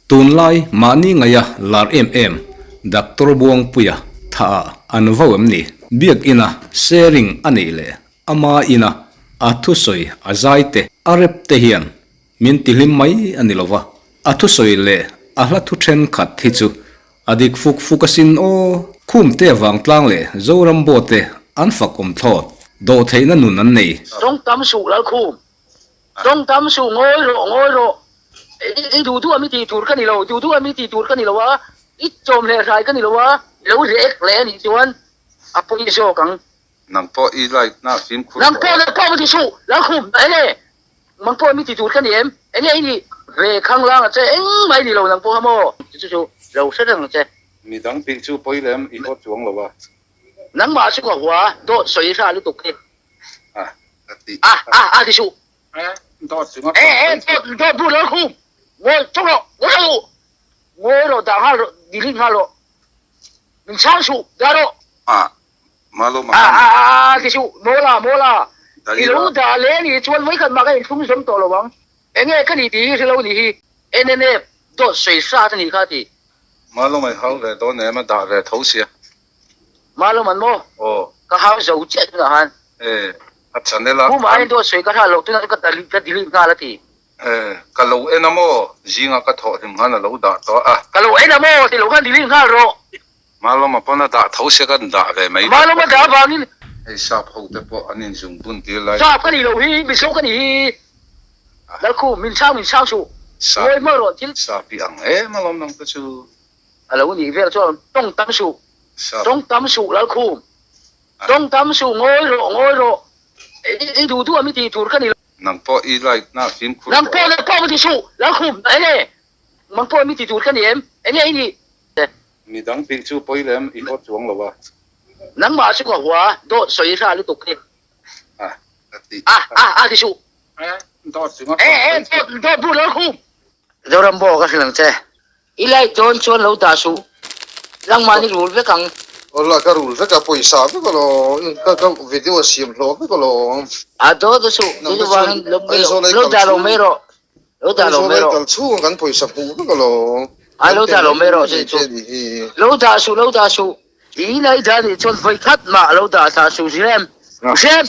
Tunlai mahni ngaia lar em em Doctor Buangpuia thaah an vau em ni? Biakina sharing a neih leh ama ina a thusawi a zai te a rep te hian min tihlim mai a ni lova, a thusawi leh a hla thu thenkhat hi chu A dik fuk fuk asin aw. Khumte vangtlang leh Zoram bote an fak awm thlawt. Dawhtheihna nun an nei. Tawng tam suh Lalkhum. Tawng tam suh ngawi rawh ngawi rawh. I duh duh ami tih tur ka ni lo, duh duh ami tih tur ka ni lo a, i chawm leh hrai ka ni lo a, i lo react leh a nih chuan a pawi zawk ang. Nang pawh i like na fimkhur tawh. Nang pawh nang pawh va ti suh Lalkhum. Enge Mang pawh mi ti tur ka ni em? Enge i nih ve khanglang a che? Engmah i ni lo nang pawh kha maw? Chu chu lo hre reng ang che. Midang tih chu pawi lem i haw chuang lo a. Nangmah chu ka hua dawt sawi hra lutuk hi. A a ti. A a a ti suh. E dawt chu nga E e dawt dawt bu lo khum. Ngawi chawk rawh ngawi rawh ngawi rawh dah nghal rawh delete nghal rawh. Min chhang suh dah rawh. A Malo A a a ti suh Mawla Mawla i lo dah leh anih chuan vawikhat mah ka inthlum zawm tawh lo ang. Enge ka nih tih hi hre lo nih hi. NNF dawt sawi hrat anih kha a ti. Malo mai hau ve dawn em a dah ve tho sia. Malo man maw? Aw. Ka hau zo chiah tunah khan. E a channel a. Pu Main dawt sawi ka hrat loh tunah ka ka delete nghal a ti. E ka lo en a maw? Zinga ka thawh hlim khan a lo dah tawh a. Ka lo en a maw? Ti lo khan delete nghal rawh. Malawma pawn a dah tho sia kan dah ve mai. Malawma dah avangin. Hei sap ho te pawh an inzung bun tir lai. Sap ka nih loh hi, Mizo ka nih hi. Lalkhu, min chhang min chhang suh. Ngawi hma rawh thil. Sap i ang em alawm nang te chu. A lo nih vel chuan tawng tam suh. Tawng tam suh Lalkhum. Tawng tam suh ngawi rawh ngawi rawh. I duh duh ami tih tur ka ni lo. Nang pawh i like na fimkhur tawh. Nang pawh nang pawh va ti suh Lalkhum. Enge mang pawh mi ti tur ka ni em? Enge i nih? Midang tih chu pawi lem i haw chuang lo a. Nangmah chu ka hua dawt sawi hra lutuk hi. A a ti. A a a ti suh. E dawt chu nga E e dawt dawt bu lo khum. Zoram bo ka hrilh ang che. I like dawn chuan lo dah suh. Nangmah ni rul vek ang. Awla ka rul vek a pawisa vek alawm ka ka video siam hlawh vek alawm. A dawt a suh. Nang te chuan Aizawl ai Lo dah lo mai rawh. Lo dah lo mai rawh. Kal chhung kan pawisa hmuh vek alawm. A lo dah lo mai rawh chu chu. Lo dah suh lo dah suh. I lai dah nih chuan vawi khat mah lo dah thlah suh Zirem. Hrem.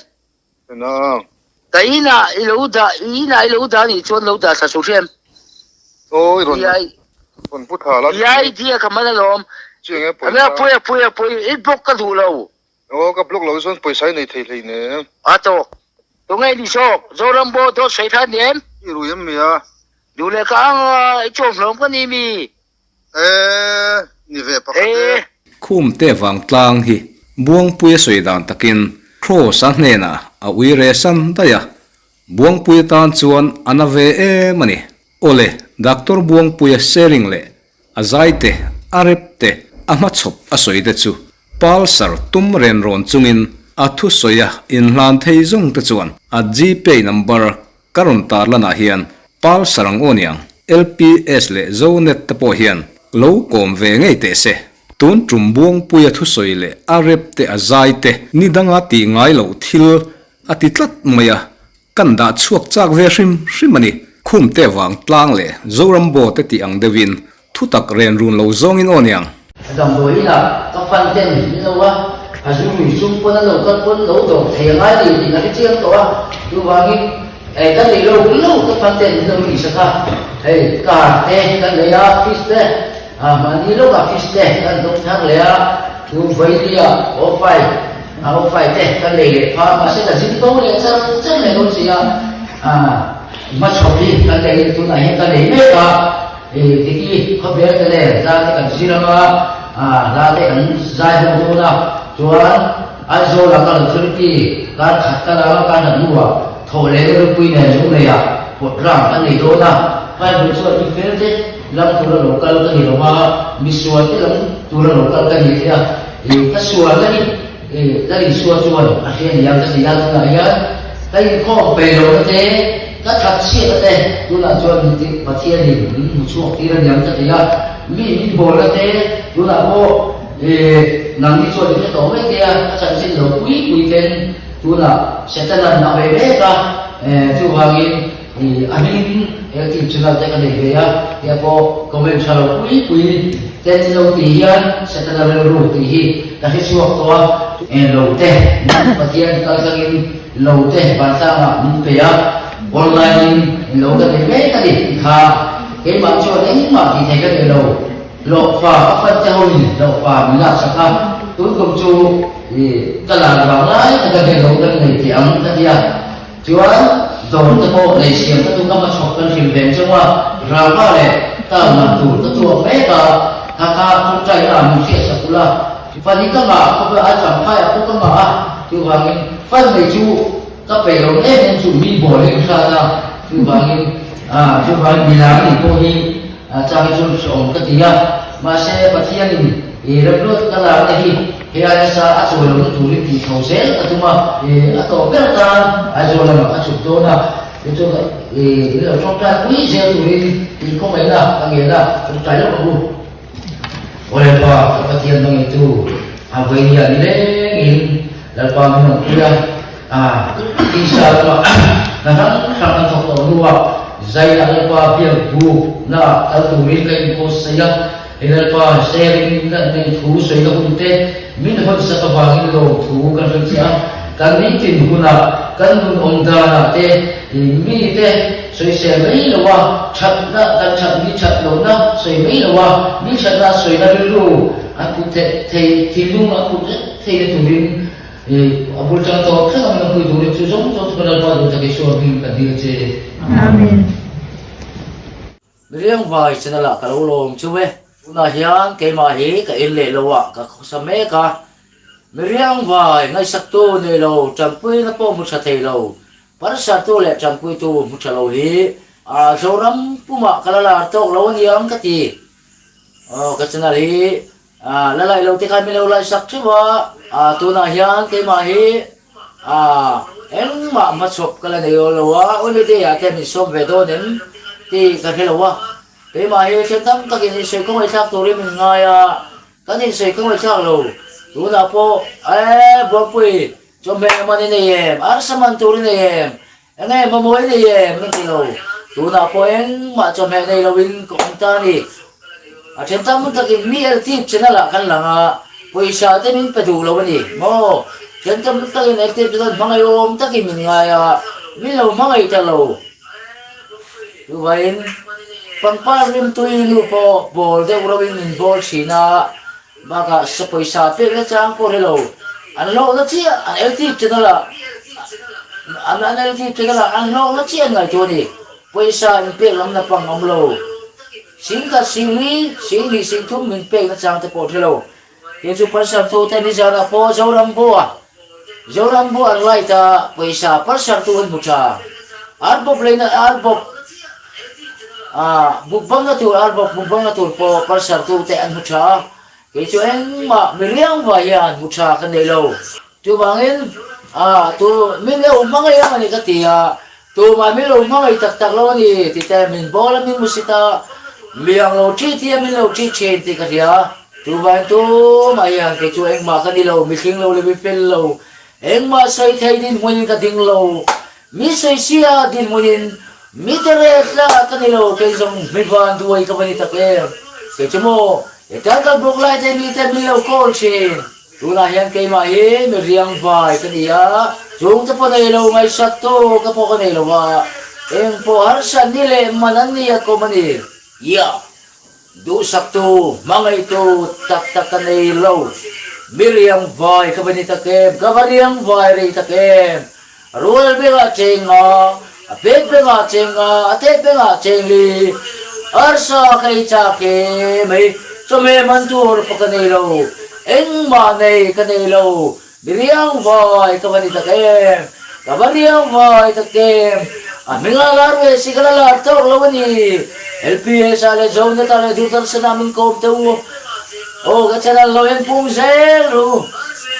Ka inah i lo dah i inah i lo dah nih chuan lo dah thlah suh Hrem. Aw i rawn rawn pu thla la. I idea ka man alawm. Chiang e pawisa. A pui a pui a pui i block ka duh lo. Aw ka block lo chuan pawisa i nei thei hlei nem. A tawk. Tunge ni zawk? Zoram bo dawt sawi tha ni em? I rui em mi a? Duh leh ka ang a, i chawm hlawm ka ni mi? E, ni ve pakhat e. Khumte vangtlang hi Buangpuia sawi dan takin Kross-a hnenah a ui re san daih a, Buangpuia tan chuan a na ve em a ni. Awle, Doctor Buangpuia sharing leh A zai te, a rep te, a hmachhawp a sawi te chu Pulsar tum ren rawn chungin a thusawi a inhlan thei zawng te chuan a Gpay number ka rawn tarlanah hian Pulsar ang aw niang. LPS leh Zonet te pawh hian lo kawm ve ngei teh se. Tun tum Buangpuia thusawi leh a rep te a zai te ni danga tih ngai loh thil a ti tlat mai a, Kan dah chhuak chak ve hrim hrim a ni. Khumte vang tlang leh Zoram bo te tih ang deuhin thutak ren run lo zawngin aw niang. Damdawi inah ka fan ten min lo a, a zu lui chung pawn a lo kal pawn lo dawr thei a ngai ni tih ka hre chiang tawh a, chuvangin eh ka nei lo lo ka fan ten min lo ri sak a, hei car te kan nei a fish te ah mahni lawkah fish te kan dawng thar leh a, chu vailia awfai A aw fai te ka lei leh pha mahse ka zin bo leh char char mai dawn si a, hmachhawp hi ka lei tunah hian ka lei mek a, Diki khawbel te leh hla te kan zir ang a, hla te kan zai ho dawn a, chuan Aizawlah ka lo thirti kar khat ka la a, kar khat hnuah thawh leh ropui nen Lungleiah pawt rang ka nei dawn a, Bible chuan mi fel te lam tura lo kal ka ni lo a, misual te lam tura lo kal ka ni thei a. Ka sual ka ni Lal Isua chuan a hria ni ang ka ti a, tunah hian ka inkhawm peih lohna te, ka that chhiatna te tunah chuan min ti Pathianin min hmu chhuak tir a ni ang ka ti a, mi min bawlna te tunah pawh nangni chuan i hre tawh mai thei a, ka chanchin lo pui pui ten. Tunah Setanan a bei mek a, chuvangin a hming LTube channel te ka nei ve a, tia pawh comment tha lo pui pui ten ni lo tih hian Setana rilru tih hi ka hre chhuak tawh a. Lo te min Pathian kal tlangin lo te vantlangah min pe a, online in lo ka nei mek a ni tih kha keimah chuan engmah tih thei ka nei lo. Hlawhfa ka fante hoin hlawhfa min laksak a, tun kum chu ka lar vang lai taka ve lo kan nei teh ang ka ti a, chuan dawr te pawh lei siam ka tum a hmachhawk kan hrilh ve chauh a, ralva leh tar man tur ka tuak mek a, kha kha tawngtaina min hriatsak ula, fan hi ka ngah khawp a, a champhai a pawh ka ngah a, chuvangin fan nei chu ka peih lo em em chu mi bawl in hrat a, chuvangin chuvangin milar nih pawh hi A chang hi chu hrehawm ka ti a, mahse Pathianin i remruat ka lar te hi he ai nasa a chawi lohna turin tih tho zel ka tum a, i a tawp ber tan Aizawl lamah ka chhuk dawn a, chu chu i min lo tawngtai pui zel turin in khawngaihna ka ngen a, tawngtai lawk ang u. Aw Lalpa, ka Pathian hmangaitu, a vawinia ni lengin Lalpa min rawn pui a, A tisa lamah hna hrang hrang an thawk tawh hnuah Zaina Lalpa biak bukna kal turin ka inpawhsaih a, hei Lalpa sharing na nei thu sawina hun te min hawnsak avangin lawmthu kan hrilh che a, kan nitin hunah kan nun awm danah te mite sawisel mai lo a, thatna kan that mi that lohna sawi mai lo a, mi thatna sawina rilru an put theih thinlung an put theihna turin I a bul tang tawh thleng ang na pui turin chu zawng zawng chu ka Lalpa duh tak Isua hming ka dil che. Amen. Miriangvai channel ah ka lo lawm chu e. Tunah hian keimah hi ka in leh lo ah ka khawsa mek a. Miriangvai ngaihsaktu nei lo tanpuina pawh hmu tha thei lo, parsartu leh tanpuitu hmu tha lo hi Zoram pumah ka la lar tawk lo aniang ka ti. Aw ka channel hi A la laih lo te khan min lo laih sak theuh a, a tunah hian keimah hi a engmah hmachhawp ka la nei awl lo a, Uimite ah te min sawm ve dawn em tih ka hre lo a, keimah hi then tam takin insawi khawngaihthlak turin min ngai a, kan insawi khawngaihthlak lo, tunah pawh e Buangpui chawhmeh man i nei em, arsa man tur i nei em, Enge mamawh i nei em? Min ti lo. Tunah pawh engmah chawhmeh nei loin ka awm ta a ni. A then tam takin mi LTIP channel ah kan lang a, pawisa te min pe duh lo a ni maw? Then tam takin LTIP channel hmangaihawm takin min ngai a, min lo hmangaih ta lo. Chuvangin pangpar rimtui nu pawh bawl deuh rauhin min bawl thin a, Bakah sa pawisa pek na chang pawh hre lo, an hlawkna chiah an LTIP channel ah an an LTIP channel ah an hlawkna chiah an ngaihtuah a ni. Pawisa in pek lam na pang awm lo. Singkhat singli, singhnih singthum min pek na chang te pawh hre lo. Kei chu Parsartu te nizanah pawh Zorambo-a Zorambo an light a, pawisa Parsartu an hmu tha. Arbawp leina arbawp Ah, mukbang-na tur arbawp mukbang-na tur pawh palsartu te an hmu tha a, kei chu engmah mi riang vai hian hmu tha ka nei lo. Chuvangin, ah, tu min lo hmangaih ang a ni ka ti a, tumah min lo hmangaih tak tak lo a ni ti te min bawl a min hmu sit a, mi ang lo ṭhi thi a min lo ṭhi ṭhin tih ka hria. Chuvangin tumah hian kei chu engmah ka ni lo, mihring lo leh mi fel lo, engmah sawi thei dinhmunin ka ding lo. Mi sawi sia dinhmunin mi tere tla ka ni lo, kei zawng mi van duai ka va ni tak em. Kei chu maw, he tan kal bawk lai te mi te min lo call thin. Tunah hian keimah hi mi riang vai ka ni a, chung te pawh nei lo ngaihsak tu ka pawh ka nei lo a, eng pawh harsa ni leh man an ni a kawm a ni. Yeah. Duhsaktu, hmangaihtu tak tak ka nei lo. Mi riang vai ka va ni tak em, ka va riang vai rei tak em. Rual bengah cheng nga, a pek bengah cheng nga, a tet bengah cheng li. Arsa ka ei chak em hei, chawhmeh man tur pawh ka nei lo, engmah nei ka nei lo. Mi riang vai ka va ni tak em? Ka va riang vai tak em? A hming a lar ve si ka la lar tawk lo a ni. LPS ah leh Zonet ah leh Doordarshan ah min kawm teh u. Aw ka channel lo en pung zel ru.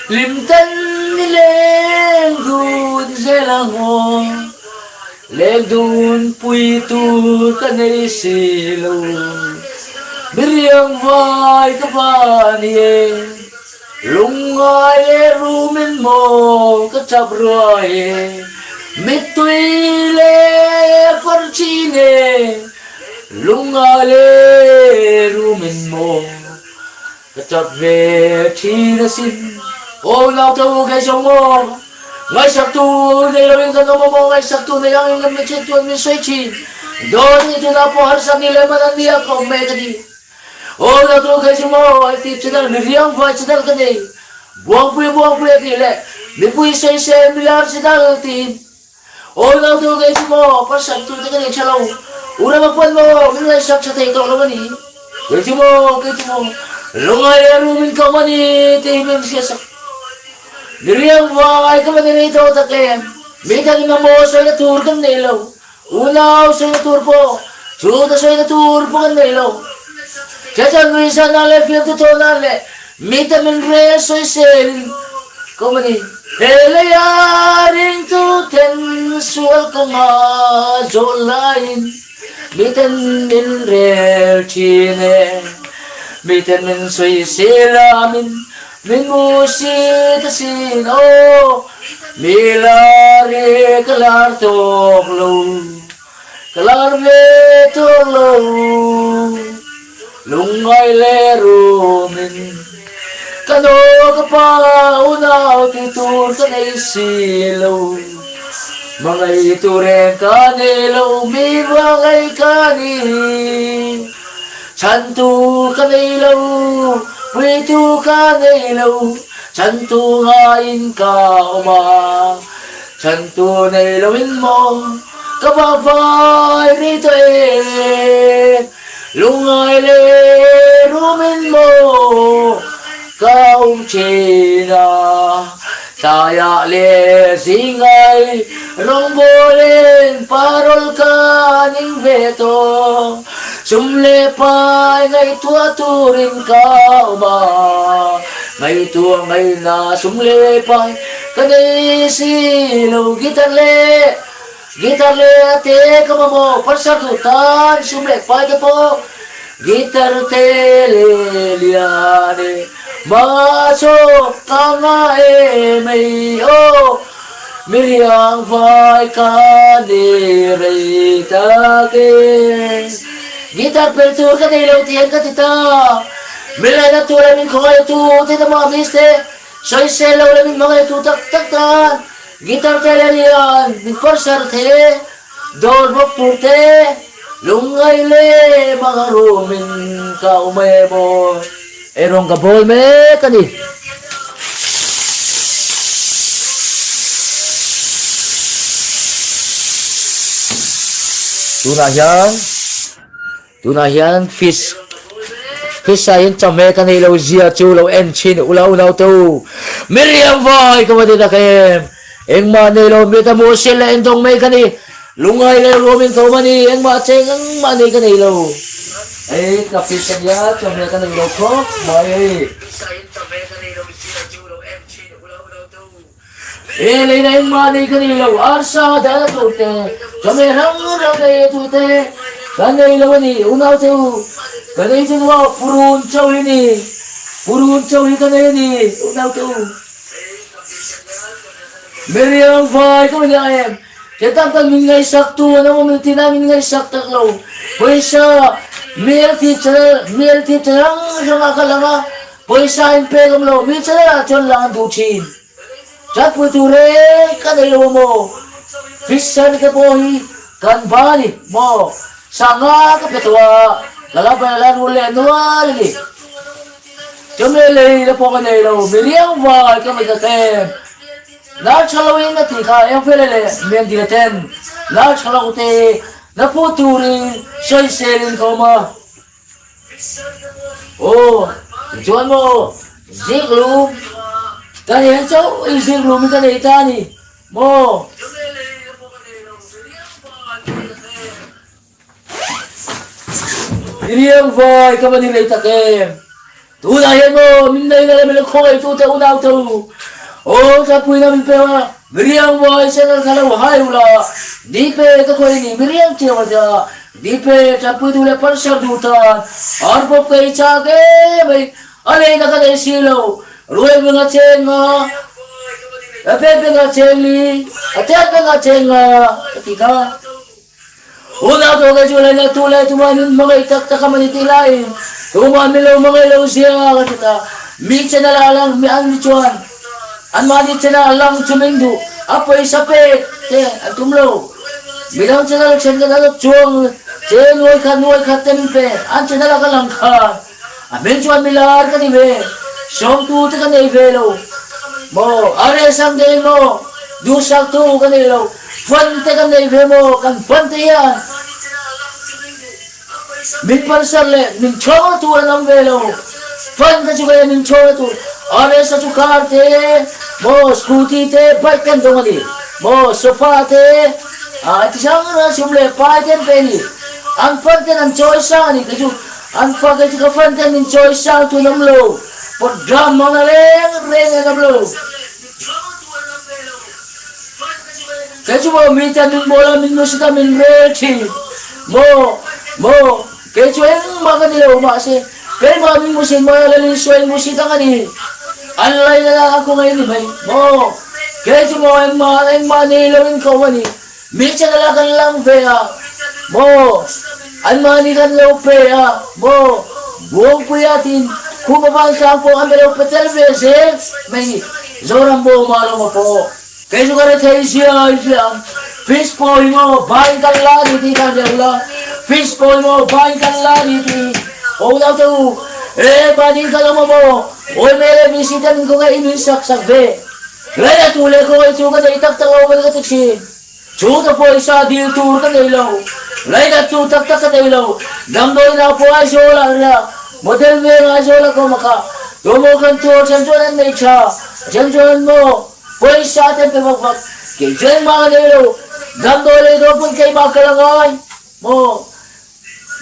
Hlim ten ni leng dun zel ang aw. Leng dun pui tur ka nei si lo. Mi riang vai ka va ni em? Lungngai leh rumin maw ka chap ruai e, mittui leh farchin e, lungngai leh rumin maw ka chap ve thin asin. Aw naute u kei zawng maw, ngaihsaktu nei loin kan awm a maw, ngaihsaktu nei angin kan mi then chuan min sawi thin, dawt ni tunah pawh harsa ni leh man an nia ka awm mek a ni. Aw la tu kei chu maw hei ti channel mi riang vai channel ka nei Buangpui Buangpui a tih leh mipui sawisel milar channel tiin Aw la tu kei chu maw pasal tu te ka nei tha lo U Rama pawn maw min ngaihsak tha thei tawh lo a ni Kei chu maw kei chu maw lungai leh rum in ka awm a ni tih hi min hriatsak Mi riang vai ka va ni rei tawh tak em Mi dang in mamawh sawina tur kan nei lo Unau sawina tur pawh chuta sawina tur pawh kan nei lo. Thetan nuihzatna leh fiamthu thawhna leh mite min rel sawiselin ka awm a ni. He leia ringtuten sual kawnga zawh laiin miten min rel thin e. Miten min sawisel a, min Min mu si ta sin aw, mi lar i ka lar tawk lo, ka lar ve tawk lo, lungngai leh rumin ka nu ka pa unau ti tur ka nei si lo, hmangaih tur reng ka nei lo, mi hmangaih ka ni. Chhantu ka nei lo, puitu ka nei lo, chhantu ngaiin ka awm a, chhantu nei loin maw ka vak vai rih tawh e, lungngai leh rumin maw ka awm thin a, tlaiah leh zingai rawngbawlin parol ka ning ve tawh. Sum leh pai ngaihtuah turin ka awm a, ngaihtuah ngaihna sum leh pai ka nei si lo. Guitar leh guitar leh a te ka mamawh pasar duh tan sum leh pai te pawh guitar te leh lian e mahchawk ka ngah em ei aw. Mi riang vai ka ni rei tak e. Guitar pel tur ka nei lo tiang ka ti ta. Mi laina tu leh min khawngaih tu te ta mah miss te sawisel lo leh min hmangaih tu tak tak tan guitar te leh lian min pawrsar the dawr bawk tur te lungngai leh mang rumin ka awm em aw. Eirawng ka bawl mek a ni. Tunah hian tunah hian fish fish ah hian chawhmeh ka neih loh zia chu lo en thin ula unau te u Miriam vai ka va ti tak em engmah nei lo mi ta hmuh sil leh endawng mai ka ni Lungngai leh ruamin ka awm a ni, engmah cheng engmah nei ka nei lo. Hei ka fish a nia, chawhmeh ka nei lo khawp mai. He leina engmah nei ka nei lo, arsa dahna tur te, chawhmeh hrang hrang nei tur te ka nei lo a ni, unau te u, ka nei chu nuam purun chauh hi ni, purun chauh hi ka nei a ni, unau te u. Miriam vai ka nia em? Ke tak tak min ngaihsak tu an awm ti na min ngaihsak tak lo. Pawisa mel thi channel mel thi hrang hrang ah ka lang a, pawisa in pek awm lo mi channel ah chuan lang an duh thin. Chatpui tur reng ka nei lo a maw? Fish te pawh hi kan ba ni maw? Sanga ka pe tawh a, ka la ber la rul leh nual a ni. Chawhmeh lei la pawh ka nei lo, mi riang vai ka mit a tlem. Lar tha lo in a tih kha eng fele leh Miandila ten lar tha lo te na phu turin sawisel in ka awm a. Aw, tichuan maw Ziklum ka nei ang chauh in Ziklum in ka nei ta a ni maw? I riang vai ka va ni rei tak em? Tunah hian maw min nei na leh min khawngaih tu te unau te u, aw tlapuina min pek a, mi riang vai channel kha lo hai u la, Dipe ka khawih ni mi riang chiang a tia, Dipe tlapui duh leh parsar duh tan ar pawp ka ei chak em mai, a leina ka nei si lo. Ruai benga cheng nga, a pek benga cheng li, a tet benga cheng nga, ka ti kha. Unau to kei chu laina tu le tuma nun hmangaih tak tak a mani tih laiin tuma min lo hmangaih lo zia ka ti ta. Mi channel ah lang mi an ni chuan anmahni channel ah lang chu min duh a pawisa pek te an tum lo. Midang channel thenkhat a chuang che nuai khat nuai khat te min pe an channel ah ka lang khan a hming chuan milar ka ni ve sawmtu te ka nei ve lo maw a rehsang te in maw duhsak tu ka nei lo. Fun te kan nei ve maw? Kan fun te hian min palsar leh min chhawng tur an awm ve lo. Fun te chu kei min chhawng tur RS-a chu car te maw scooty te bike te an dawng a ni maw sofa te ah ti hrang hrang sum leh pai te an pe a ni. An fun ten an chawi sang a ni kei chu an fa kei chu ka fun ten min chawi sang tur an awm lo. Program hmang na reng reng an awm lo. Kei chu maw mi te min bawl a, min musit a, min rel thin maw, maw, kei chu engmah ka ni lo, mahse keimah min musit mai a, Lalin suain musit ang a ni, an laina la a khawngaih ni mai maw, kei chu maw engmah engmah nei loin ka awm a ni, mi channel ah kan lang ve a maw, anmahni kan lo pe a maw, Buangpuia tin Khuma Vantlang pawh an be lo pe tel ve zel mai ni, Zoram bawma lawma pawh. Kei chu ka re thei zia i hria ang. Fish pawh hi maw bain kan la ni tih khan hria ula. Fish pawh hi maw bain kan la ni tih. Aw unau te u, e banin kan awm a maw? Awi mel e BC te min khawngaih in min sak sak ve. Laina tu leh khawngaih tu ka nei tak tak lo ka ti thin. Chu ka pawisa dil tur ka nei lo. Laina tu tak tak ka nei lo. Damdawi nau pawh Aizawl ah ria. Model veng Aizawl ah ka awm a kha. Tuamaw kan tur then chuan an nei tha. Then chuan an maw? Pawisa te pe vak vak, kei chu engmah ka nei lo, damdawi lei dawn pawn keimah kal a ngai maw,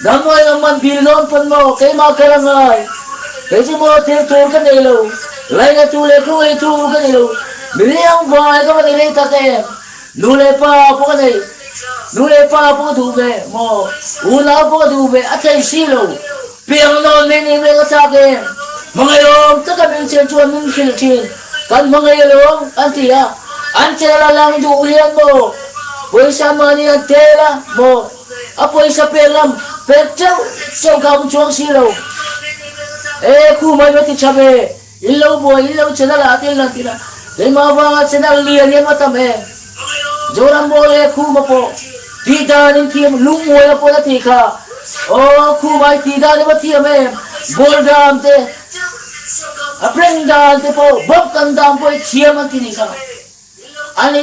damdawi ang man bil dawn pawn maw keimah kal a ngai, kei chu maw thil tur ka nei lo, laina tu leh khawngaih tu ka nei lo, mi liang vai ka va nei rei tak em, nu leh pa pawh ka nei, nu leh pa pawh ka duh ve maw, unau pawh ka duh ve, a thei si lo, piang nawn mai nei ve ka chak em, hmangaihawm taka min chen chuan min hrilh thin. Kan hmangaih alawm an ti a, an chel a lang duh hian maw pawisa mahni an tel a maw a pawisa pek lam pek teuh teuh kha awm chuang si lo. E khu mai va ti tha ve, in lo buai in lo channel ah te in lan tir a, keimah avanga channel lian hian va tam em. Zoram maw le khuma pawh tih dan in thiam lungmuai a pawn a tih kha aw khuma i tih dan i va thiam em ball dam te A peng dan te pawh bawk kan dan pawh i thiam an ti nih kha. An i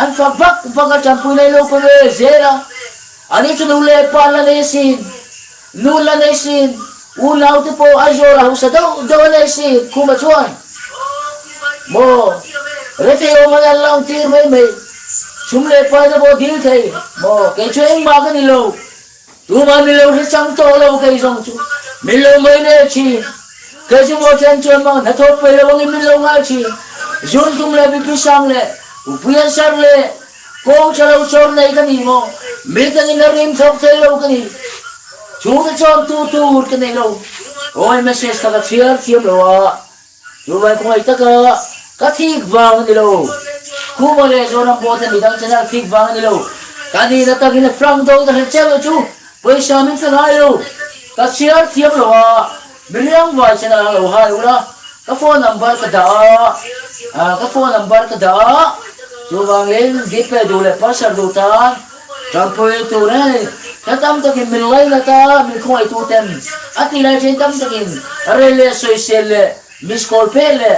an fak vak vak a tanpui nei lo pawh ve zel a. Ani chu nu leh pa la nei sin, nu la nei sin, unau te pawh Aizawl a hausa deuh deuh a nei sin Khuma chuan maw rethei awm an an lang tir mai mai. Chhum leh pai te pawh dil thei maw kei chu engmah ka ni lo. Tumah min lo hre chang tawh lo kei zawng chu min lo mai leh thin. Kei chu maw then chuan maw hnathawk pei lo angin min lo ngai thin. Zun tum leh bipi sang leh upui an sar leh kawng tha lo chawr nei ka ni maw mi tangin a rim thawk thei lo ka ni. Chhungte chuan tu tur ka nei lo. Awi message kha ka chhiar thiam lo a. Chuvai khawngaih taka ka thik vang a ni lo. Khuma leh Zoram pawh te midang channel thik vang a ni lo. Ka nihna takin a frank dawn ka hre chiang lo chu pawisa min pe ngai lo. Ka chhiar thiam lo a, miriang vai channel ang lo hai ula ka phone number ka dah a, ka phone number ka dah a, chuvangin gpay duh leh parcel duh tan Tanpui tur reng a ni. Hla tam takin min ngainat a, min khawngaih tu ten a ti lai then tam takin rel leh sawisel leh miss call pek leh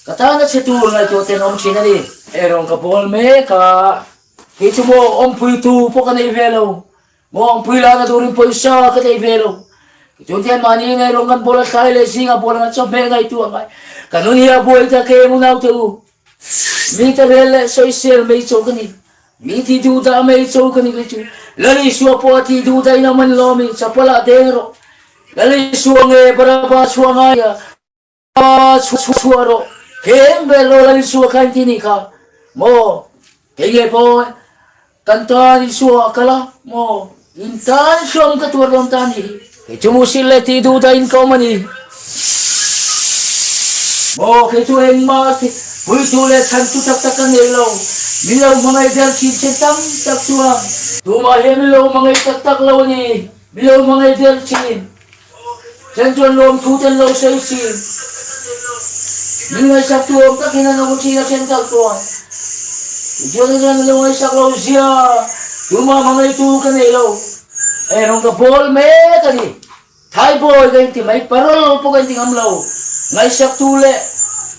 ka tana chhe tur ngaihtuah ten awm thin a ni. Erawng ka bawl mek a, kei chu maw awmpui tu pawh ka nei ve lo, maw awmpui lana turin pawisa ka nei ve lo. Chuan tian mahni in erawng kan bawl a thlai leh zingah bawl anga chawhmeh ngaihtuah ngai ka nun hi a buai ta kem unau te u. Mi te rel leh sawisel mai chaw ka ni. Mi thi duh dah mai cho ka ni kei chu. Lal Isua pawh a thi duh dah in a man lo mi chapal ah deng rawh. Lal Isua nge Baraba chhuah ngai a chhuah rawh. Heng ber rawh Lal Isua kha in ti nih kha. Maw kei nge pawh kan tan Isua a kal a maw in tan hrawm ka tuar dawn ta ni hi. Kei chu musil leh thi duh dah in ka awm a ni. Maw kei chu engmah puitu leh chhantu tak tak ka nei lo, min lo hmangaih der thin che tam tak chuan. Tumah hian min lo hmangaih tak tak lo a ni, min lo hmangaih der thin. Then chuan lawmthu te an lo sawi thin. Min ngaihsak tu awm takin an awm thin a then tak chuan. Tichuan hian min lo ngaihsak lo zia, tumah hmangaihtu ka nei lo. Erawng ka bawl mek a ni. Thaibawi ka inti mai, parol pawh ka inti ngam lo. Ngaihsaktu leh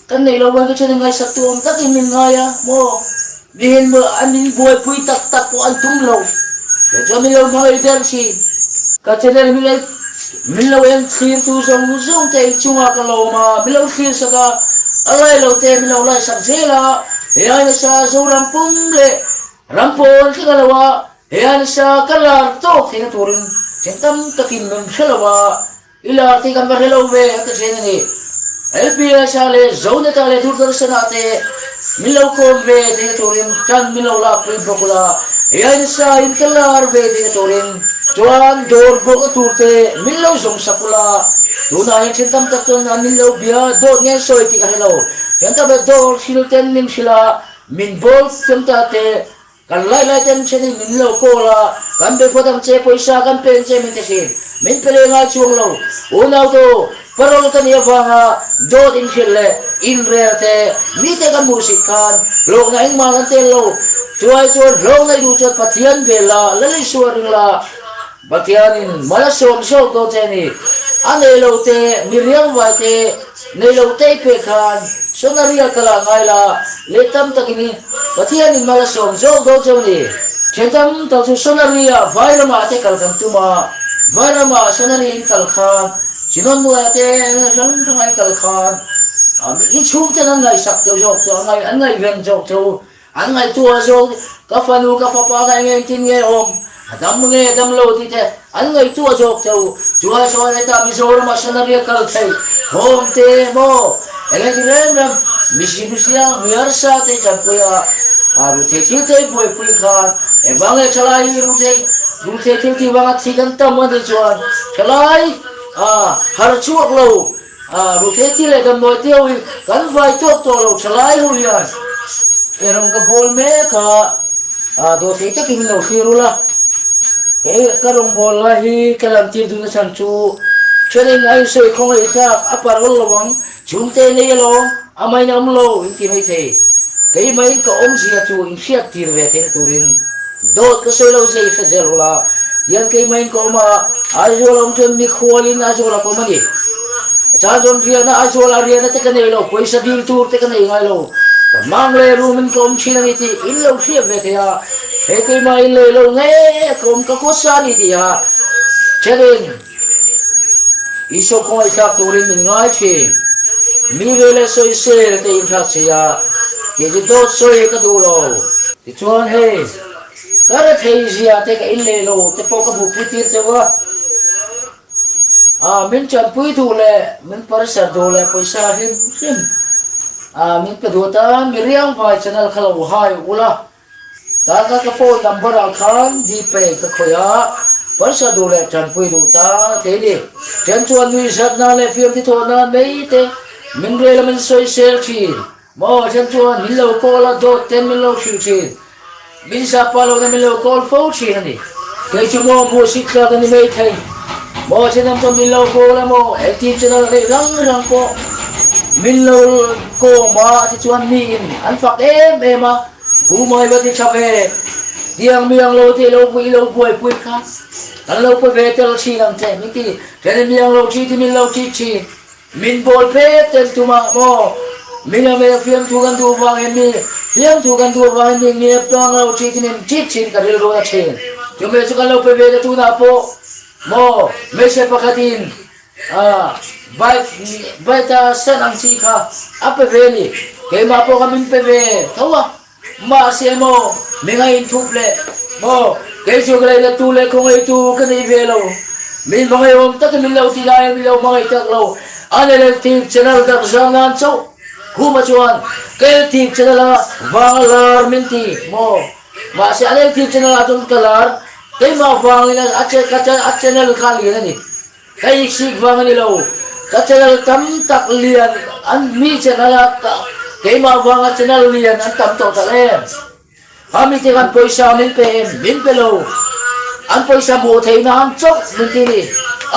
kan neih loh vang te chuan ngaihsaktu awm takin min ngai a maw? Mihin an min buaipui tak tak pawh an tum lo. Kei chuan min lo hmangaih der thin. Ka channel min lo min lo en thlirtu zawng zawng te inchungah ka lawm a, min lo thlir sak a, a lai lo te min lo lai sak zel a, he ai nasa Zoram pum leh ram pawn thleng a lo a, He ansa ka lar tawk theihna turin then tam takin min hre lo a, i lar tih kan va hre lo ve an ti thin a ni. LPS-a leh Zoneta leh Doordarshan-ah te min lo kawm ve theihna turin tan min lo lakpui bawk ula, he ansa in ka lar ve theihna turin chuan dawr bawkna tur te min lo zawng sak ula, tunah hian then tam tak chuan an min lo bia dawt nge an sawi tih ka hre lo, then tam tak dawr thil ten min hrilh a, min bawl thiam ta te. Kan lai lai ten thenin min lo call a, kan be phawt ang che, pawisa kan pe ang che min ti thin. Min pe leh ngai chuang lo. Unau tu, parole ka nih avanga dawt inhrilh leh inrel te mite kan hmuh sit khan hlawkna engmah kan tel lo. Chuai chuan hlawkna i duh chuan Pathian bel la, Lalisua ring la, Pathianin mal a sawm zawk dawn che a ni. A nei lo te, mi riangvai te, nei lo te i pek khan Sonaria ka la ngai la, leh tam takin i Pathianin mal a sawm zawk dawn che a ni. Thian tam tak chu Sonaria Vairamah te kal kan tum a, Vairamah Sonari in kal khan, Chinon hnuaiah te hrang hranga i kal khan i chhungten an ngaihsak deuh zawk che u, an ngaihven zawk che u. An ngaihtuah zawk, ka fanu ka fapa kha eng engtin nge awm, a dam nge dam lo tih te an ngaihtuah zawk tho. Chuai chuan hetah Mizoram ah Sanaria kal thei khawm te maw eng engtin rem rem misi misia mi harsa te chanpui a, a ruthei thil te buaipui khan engvang nge thalai hi ruthei ruthei thil tih vanga thi kan tam a nih chuan thalai a har chhuak lo. A ruthei thil leh damdawi te ho hi kan vai tawk tawh lo thalai ho hian erawng ka bawl mek a, a dawhthei takin min lo thlir ula, kei ka rawngbâwl lai hi ka lantir duhna chhan chu thenin a insawi khawngaih thlak a parol lo ang, chhungte nei alawm a main a awm lo in ti mai thei, keimahin ka awmzia chu inhriat tir ve theihna turin dawt ka sawi lo zia i hre zel ula, tiang keimahin ka awm a. Aizawl awm chuan mikhualin Aizawl a kawm a ni. A chang chuan riahna Aizawl ah riahna te ka nei lo, pawisa dil tur te ka nei ngai lo. Ka mang leh room in ka awm thin a ni tih in lo hriat ve thei a, he keimah in lei lo nge ka awm ka khawsa a ni tih a thenin Isua khawngaih thlak turin min ngai thin. Mi ve leh sawisel te in hrat si a, kei chu dawt sawi ka duh lo. Tichuan hei. Ka rethei zia te ka in leh lo te pawh ka hmuhpui tir cheu a, ah min tanpui duh leh min parisa duh leh pawisa hlim hlim ah min pe duh atan mi riangvai channel kha lo hai ula, tah kha ka phone number ah khan Gpay ka khawih a, parisa duh leh tanpui duh ta thei ni. Then chuan nuihzat nan leh fiamthi thawh nan mai te min rel a min sawisel thin. Maw then chuan min lo call a, dawt ten min lo hrilh thin. Min zah pah lohna min lo call fo thin a ni. Kei chu maw hmuhsit tlak a ni mai thei. Maw then ang chuan min lo call a maw, engtin channel a neih rang rang pawh min lo kawm a tichuan miin an fak em em a, Pu Mai va ti tha ve, tiang miang lo te lo i lo buaipui kha kan lo pe ve tel thin ang che min ti, then miang lo thi ti min lo thi thin. Min bawl pek tel tum ah maw? Min a mel fiamthu kan duh vang em ni? Fiamthu kan duh vang em ni? Nge tlang lo ṭhi in ṭhit ṭhin ka rilru na ṭhin. Chu mel chu kan lo pe ve ta tunah pawh maw hmeichhe pakhatin bike bike a san ang chi kha a pe ve ni. Keimah pawh kha min pe ve tho a. Mahse maw, mi ngainthup leh maw, kei chu ka leilettu leh khawngaihtu ka nei ve lo. Min hmangaihawm takin min lo ti lai a, min lo hmangaih tak lo. An LLT channel dak zam nan chauh Khuma chuan ka LT channel a vang a lar min ti maw. Mahse an LT channel ah chuan ka lar, keimah vangin a channel kha lian a ni. Ka iksik vang a ni lo, ka channel tam tak lian An mi channel a keimah vanga channel lian an tam tawh tak em. Kha mite khan pawisa min pe em? Min pe lo. An pawisa hmuh theih nan chauh min ti ni.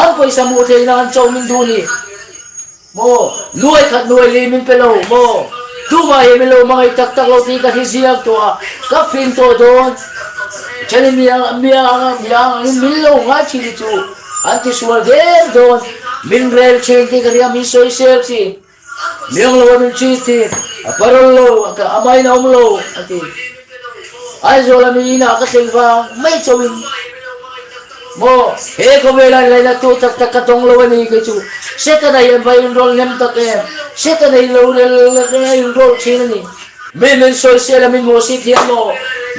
An pawisa hmuh theih nan chauh min duh ni. Maw? Nuai khat nuai li min pe lo maw? Tumah hi min lo hmangaih tak tak lo tih ka hre ziak tawh a, ka fing tawh dawn. Thenin mi ang mi ang mi ang angin min lo ngai thin hi chu an ti sual der dawn. Min rel thin tih ka hria, min sawisel thin. Miang lo a min ṭhi ti, a parol lo, a main a awm lo, a ti. Aizawl a mi inah ka thleng vang mai chauhin maw he khawvela lainattu tak tak ka tawng lo a ni kei chu. Setana hian va inrawlh hnem tak em? Setana hi lo a inrawlh thin a ni. Mi min sawisel a min hmuhsit hian maw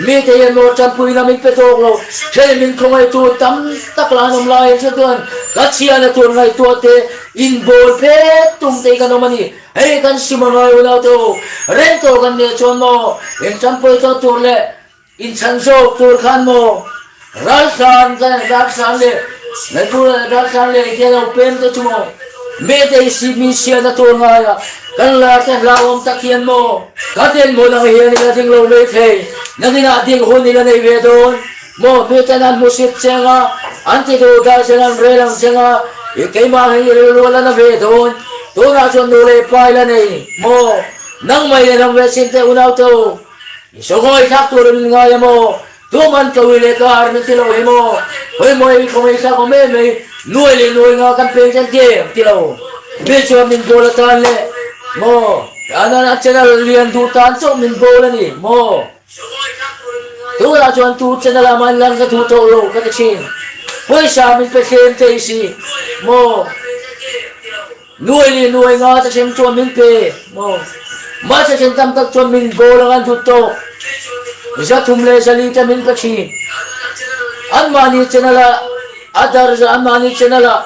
mite hian maw tanpuina min pe tawk lo. Thil min khawngaihtu tam tak lah an awm lai ang chuan ka chhiahna tur ngaihtuah te Inbawl phet tum te hi kan awm a ni. Hei kan sim a ngai unau te u, reng tawh kan nih chuan maw intanpui tawh tur leh inchhan zawk tur khan maw raltlan kan raltlan leh Manipur raltlan leh te lo pem te chu maw mite hi si mi siana tur ngai a kan lar te hlauhawm tak hian maw ka dinhmun ang hian ila ding lo mai thei nakinah ding hun ila nei ve dawn. Maw miten an hmusit cheng a, an ti duh dah chen an rel ang cheng a, i keimah hi i rilru a la na ve dawn, tunah chuan nu leh pa i la nei maw, nangmah i la dam ve chin teh unau te u, i sawngawi thlak turin min ngai a maw, tuman ka ui leh ka har min ti lo hi maw, hawi maw i khawngaih thlak awm em mai, nuai leh nuai nga kan peng chen ti em ti lo, mi chuan min bawl atan leh maw, an an channel lian duh tan chauh min bawl a ni maw. Tunah chuan tu channel ah mah lan ka duh tawh lo ka ti thin. Pawisa min pe thlem thei si maw? Nuai leh nuai nga ta hrem chuan min pe maw? Mahse then tam tak chuan min bawl ang an dut tawh. 300 leh 400 te min pe thin. Anmahni channel ah a dar anmahni channel ah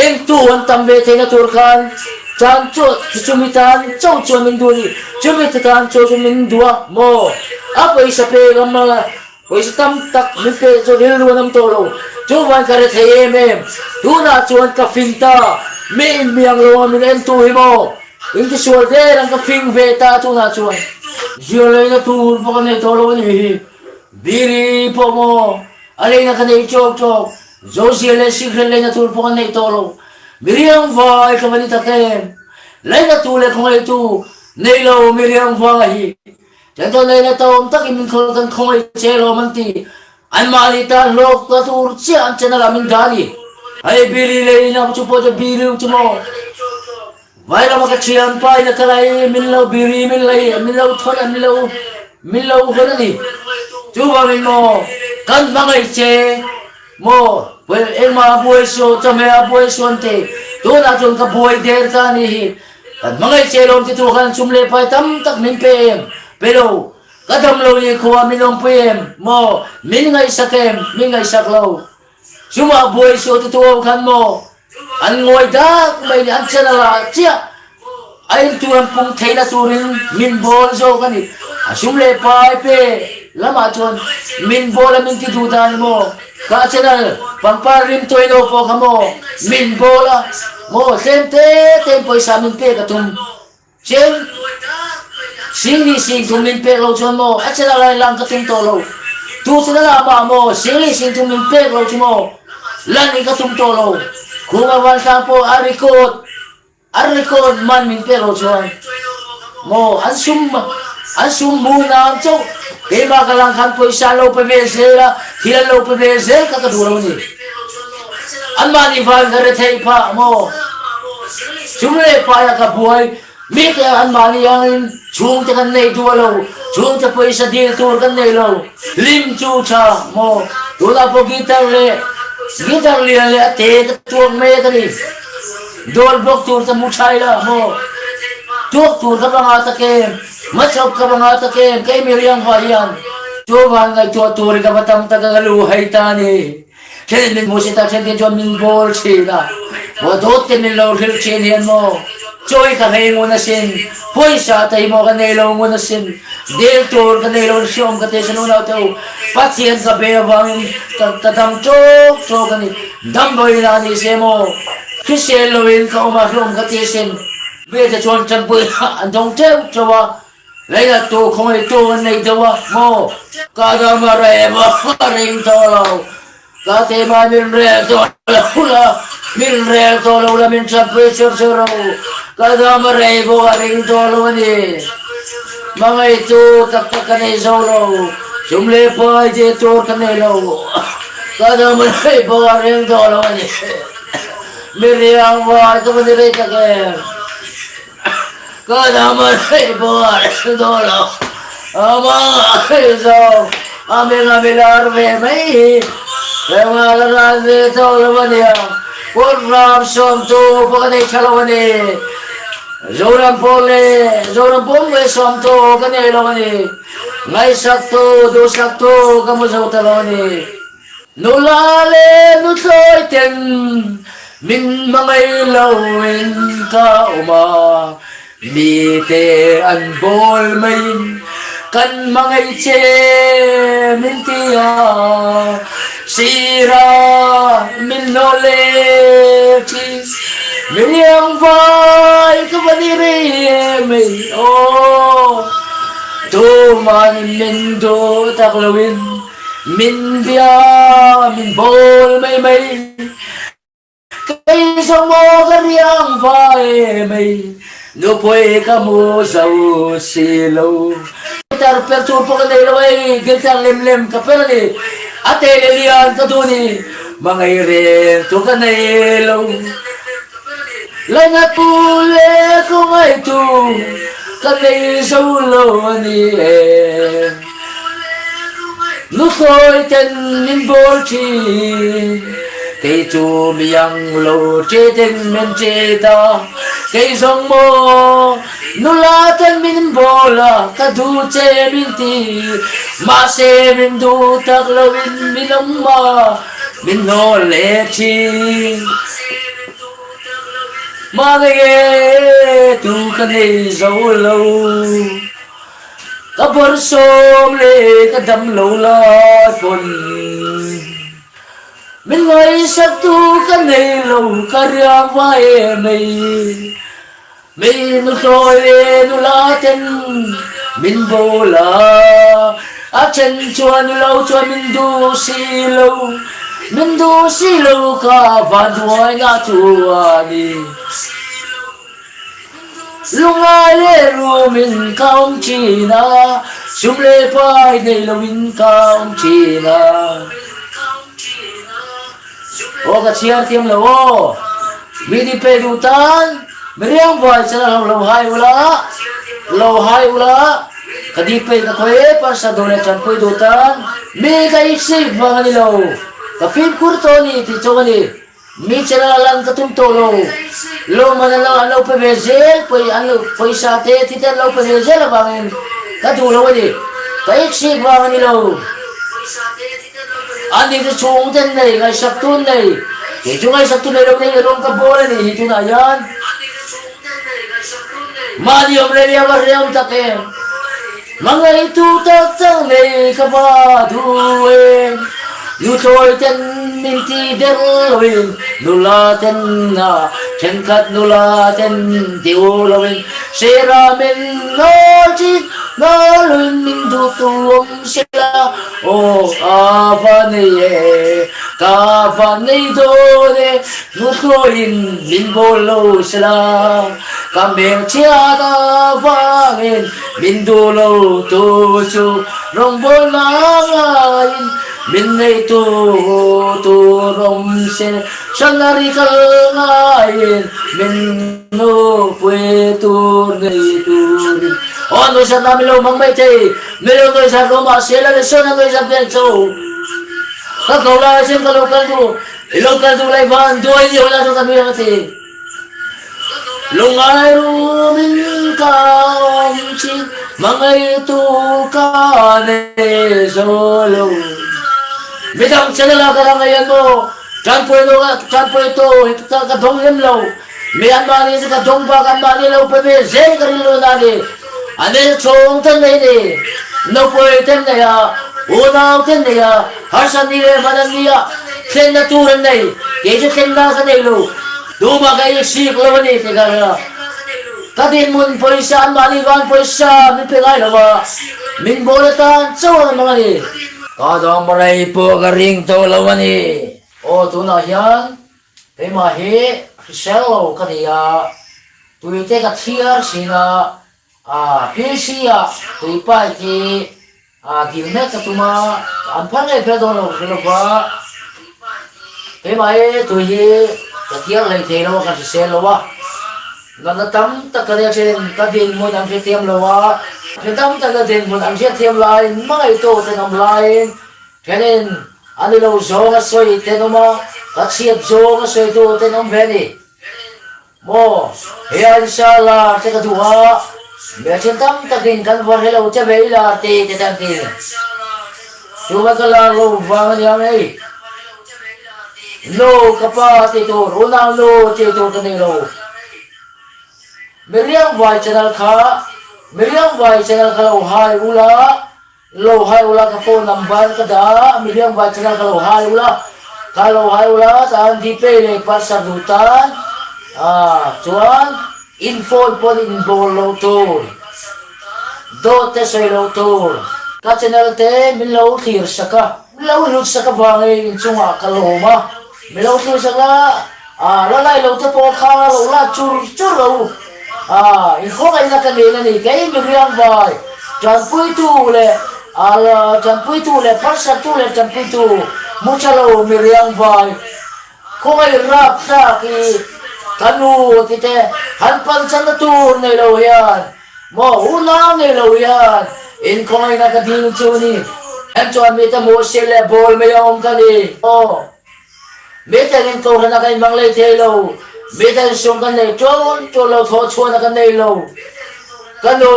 Engtu an tam ve theihna tur khan tan chu chumi tan chauh chuan min duh a ni. Chumi te tan chauh chu min duh a maw? A pawisa pek a ma pawisa tam tak min pek chu rilru an awm tawh lo. Chuvan ka hre thei em em. Tunah chuan ka fing ta. Mi inmiang lo a min entu hi maw? Intisual der ang ka fing ve ta tunah chuan. Zir leina tur pawh ka nei tawh lo a ni hi. Biri pawh maw? A leina ka nei tawk tawk. Zosia leh Sikhrel leina tur pawh an neih tawh lo. Miriam vai ka va ni tak em? Leina tu leh khawngaihtu nei lo Miriam vai hi Tento leina tawm takin min khawl kan khawngaih che lawm an ti. Anmahni tan hlawk ka tur chiah an channel ah min dah a ni. Hei Billy leina chu pawh chu Billy chu maw? Vai lama ka thianpa in a kal a i min lo biri min lei min lo thawn a min lo min lo hawn a ni. Chuvangin maw kan hmangaih che maw engmah a buai suh chawhmeh a buai suh an ti. Tunah chuan ka buai der ta a ni hi. Kan hmangaih che lawm ti tur khan sum leh pai tam tak min pe em? Pe lo. Ka dam lo ni khua min awmpui em? Maw min ngaihsak em? Min ngaihsak lo. Chumah buai suh ti tu ho khan maw an ngawi dak mai ni an channel ah chiah a in tur an pung theihna turin min bawl zawk a ni. A sum leh pai pe lamah chuan min bawl a min ti duh dan maw ka channel pangpar rim tawi lo pawh kha maw min bawl a maw tlem te te in pawisa min pek a tum. Cheng singli singthum min pek lo chuan maw a chela lai lang ka tum tawh lo. Tu chela lah mah maw singli singthum min pek lo chu maw lan in ka tum tawh lo. Khuma Vanhlang pawh a record a record man min pek lo chuan maw an sum an sum hmu nan chauh keimah ka lang khan pawisa an lo pe ve zel a thil an lo pe ve zel kha ka duh lo a ni. Anmahni van ka rethei phah maw? Chung leh paia ka buai mite anmahni angin chhungte kan nei duh lo, chhungte pawisa dil tur kan nei lo. Hlim chu tha maw? Tunah pawh guitar leh guitar lian leh a te ka tuak mek a ni. Dawl bawk tur ka hmu thai la maw? Tuak tur ka va ngah tak em? Hmachhawp ka va ngah tak em? Kei mi riang hah hian chuvan ngaihtuah turin ka va tam tak a ka lu hei ta a ni. Then min hmuhsit a, then te chuan min bawl thin a, maw dawt te min lo hrilh thin hian maw chawi ka hlei ngun asin, pawisa te hi maw ka nei lo ngun asin, dil tur ka nei lo hreawm ka ti asin unau te u, Pathian ka be avangin ka ka dam tawk tawk a ni, damdawiin a ni se maw hrisel loin ka awm a hreawm ka ti asin. Mite chuan tanpui an dawng teuh teuh a, Leinattu khawngaihtu an nei deuh a maw? Ka dam a rem a, ka ring tawh lo. Ka tema min rel tawh lo la, min rel tawh lo la, min tanpui chur chur rawh u. Ka dam a rei bawk a, ring tawh lo a ni. Hmangaihtu tak tak ka nei zo lo, sum leh pai tih tur ka nei lo. Ka dam a rei bawk a, ring tawh lo a ni. Mi riang vai ka va ni rei tak em? Ka dam a rei bawk a reng dawn lo. Amah zawng a meng a milar ve mai hi engah la ran ve tawh lo a nia. Kut ram sawmtu pawh ka nei tha lo a ni. Zoram pawh leh Zoram pawm ve sawmtu ka nei lo a ni. Ngaihsaktu, duhsaktu ka hmu zo ta lo a ni. Nula leh nuthlawi ten min hmangaih loin ka awm a, mite an bawl maiin kan hmangaih che min ti a, sira min hlawh leh thin. Miriang vai ka va ni rei em ei aw, tuman min duh tak loin. Min bia min bawl mai mai Kei zawng maw ka riang vai mai Nupui ka hmu zo si lo. Guitar per tur pawh ka nei lo ei Guitar lem lem ka per a ni A te leh lian ka duh ni Hmangaih reng tur ka nei lo Lainat pu leh khawngaihtu ka nei zo lo a ni e. Nuthlawi ten min bawl thin, kei chu mi ang lo che ten min che ta. Kei zawng maw nula ten min bawl a, ka duh che min ti, mahse min duh tak loin min awm a, min hnawl leh thin. Mahni nge tu ka nei zo lo. Ka bawrhsawm leh ka dam lo lai pawn min ngaihsak tu ka nei lo ka riak vai em mai. Mi nuthlawi leh nula ten min bawl a, a then chuan lo chuan min duh si lo, min duh si lo ka vanduai na chu a ni. Lungai leh rumin ka awm thin a, sum leh pai nei loin ka awm thin a. Aw ka chhiar thiam lo aw, mi ni pe duh tan mi riang vai chana lo lo hai ula, lo hai ula, ka di pe ka khawi e parsa duh leh tanpui duh tan mi ka itsik vang a ni lo, ka fimkhur tawh a ni tih chawng a ni. Mi chana lan ka tum tawh lo, lawmman an lo an lo pe ve zel pawi an lo pawisa te thi te an lo pe ve zel avangin ka duh lo a ni, ka iksik vang a ni lo. An ni chu chhung ten nei, ngaihsak tun nei, kei chu ngaihsak tu nei lo nei rawng ka bawl a ni hi tunah hian. Mahni awm leh liam a hreawm tak em? Hmangaihtu tak tak nei ka va duh em? Nuthlawi ten min ti der loin, nula ten a thenkhat nula ten ti u loin, sera min nawl thin, nawl loin min duhtu awm sela, aw ka va nei e, ka va nei dawn e, nuthlawiin min bawl lo sela, ka hmelchhiat avangin Min duh lo tu chu rawngbawlna ngaiin min neitu tur awm se, Shanari kal ngaiin min nupui tur nei turin. Aw nuihzatna min lo hmang mai thei, min lo nuihzat rawh mahse la le sawn a nuihzat vel cho. Ka ko lai chuan ka lo kal duh, i lo kal duh lai van duai ni hawi lai chuan ka nui ang a ti. Lungai rumin ka awm thin, hmangaihtu ka nei zo lo. Midang channel ah ka la ngei an maw? Tanpui lo ka tanpui tu hi ka dawng lem lo. Mi anmahni chu ka dawng bak anmahni lo pe ve zel ka rilru na ni. An el chhung ten nei ni, nupui ten nei a, unau ten nei a, harsat ni leh hman an ni a, thlenna tur an nei, kei chu thlenna ka nei lo. Tumah ka insik lo a ni tih ka hria. Ka dinhmun pawisa anmahni van pawisa min pe ngai lo va, min bawl atan chauh an hmang a ni. Ka dam rei pawh ka ring tawh lo a ni. Aw tunah hian keimah hi hrisel lo ka ni a, tuite ka thiar thin a, PC ah tui pipe hi A dil mek ka tum a, an phar ngei phel dawn lo ka hre lo va, keimah hi tui hi ka thiar hlei thei lo a, ka hrisel lo a, natna tam tak ka nia thin, ka dinhmun an hrethiam lo a, hre tam tak ka dinhmun an hriatthiam laiin hmangaihtu thenawm laiin thenin a ni lo zawng a sawi tenawm a, ka chhiat zawng a sawitu tenawm ve a ni. Maw, he Aisha lar te ka duh a, hmelthin tam takin kan va hre lo che ve i lar ti te tan ti. Tumah ka lar lo vang a nia hei. Nu ka pa ti tur, unau nu ti tur ka nei lo. Miriam vai channel kha, Miriam vai channel kha lo hai ula, Lo hai ula ka phone number ka dah a mihriang vai channel ka lo hai ula ka lo hai ula tan gpay leh purse duh tan ah chuan in phone pawn in bawl loh tur dawt te sawi loh tur ka channel te min lo thlir sak a min lo hlut sak avangin inchungah ka lawm a min lo thlir sak la Ah, la lai lo te pawh kha lo la chur chur lo. Ah, inkhawngaihin a ka nen a ni. Kei mihriang vai, tanpuitu leh ah, tanpuitu leh pharsattu leh tanpuitu mu tha lo mihriang vai, khawngaih rap tlak i ka nu ti te han pan chana tur nei lo hian, maw unau nei lo hian inkhawngaihin a ka dil chu ni. Em chuan mite hmuhsit leh bawl mai a awm ka ni. Aw. Miten kohhran a kan inhmang lei thei lo, miten sum kan nei ṭawn ṭawn lo, thawhchhuahna kan nei lo. Ka nu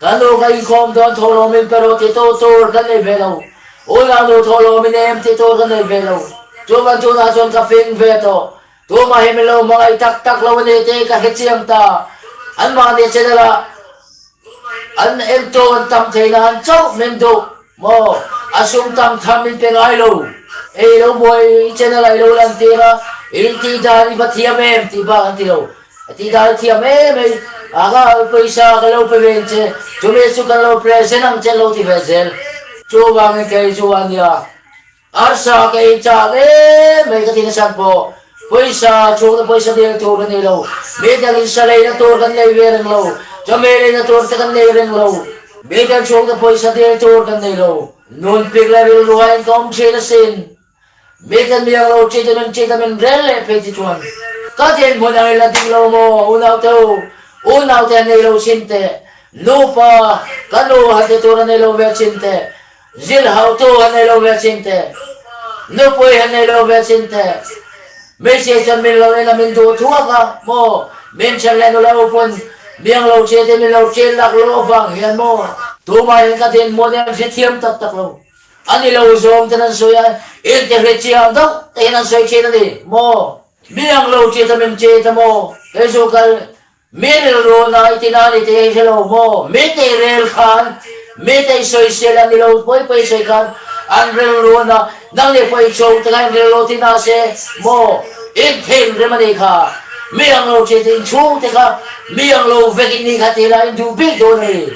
ka nu ka inkhawm dawn thawhlawm in pe rawh ti tur tur kan nei ve lo, unau nu thawhlawm in em ti tur kan nei ve lo. Chuvan tunah chuan ka fing ve tawh, tumah hi min lo hmangaih tak tak lo a ni tih ka hrechiang ta. Anmahni channel ah An entawn tam thei nan chauh min duh maw? A sum tam tham min pe ngai lo. Ei lo buai i channel ah i lo lan tir a, in tih dan i va thiam em tih bak an ti lo. A tih dan i thiam em ei, a ka pawisa ka lo pe ve ang che, chumi chu kan lo present ang che lo ti ve zel. Chuvangin kei chu a nia. Arsa ka ei chak em mai ka ti nasa pawh pawisa chhungte pawisa dil tur ka nei lo, mi dangin sa leina tur kan nei ve reng lo, chawhmeh leina tur te kan nei reng lo, mi dang chhungte pawisa dil tur kan nei lo. Nun pik leh rilru ah in ka awm thin asin, mi kan miang lo ṭit a min ṭit a min rel leh phei ti chuan ka dinhmun ang i la ding lo maw unaute u, unaute a nei lo chin teh, nupa ka nu han ti tur a nei lo ve chin teh, Zil hautu han nei lo ve chin te, nupui han nei lo ve chin te, hmeichhia chuan min lo en a min duh thuak a maw, min then leh nula upun miang lo che te min lo ṭil lak lo avang hian maw, tumah hian ka dinhmun hi an hrethiam tak tak lo, a ni lo zawng ten an sawi a, in ti hrechiang deuh te hian an sawi ṭhin a ni maw, miang lo che ta min che ta maw, kei chu kal Mi rilru na i ti na ni tih i hre lo maw? Mi tei rel khan, mi tei sawisel a ni lo, pawi pawi sawi khan an rilru na, nang leh pawi cho te khan rilru ti na se maw? In thin rem a nih kha, mi ang lo ṭhi te in chhung te kha mi ang lo vek in nih kha ti la in duh bik dawn a ni.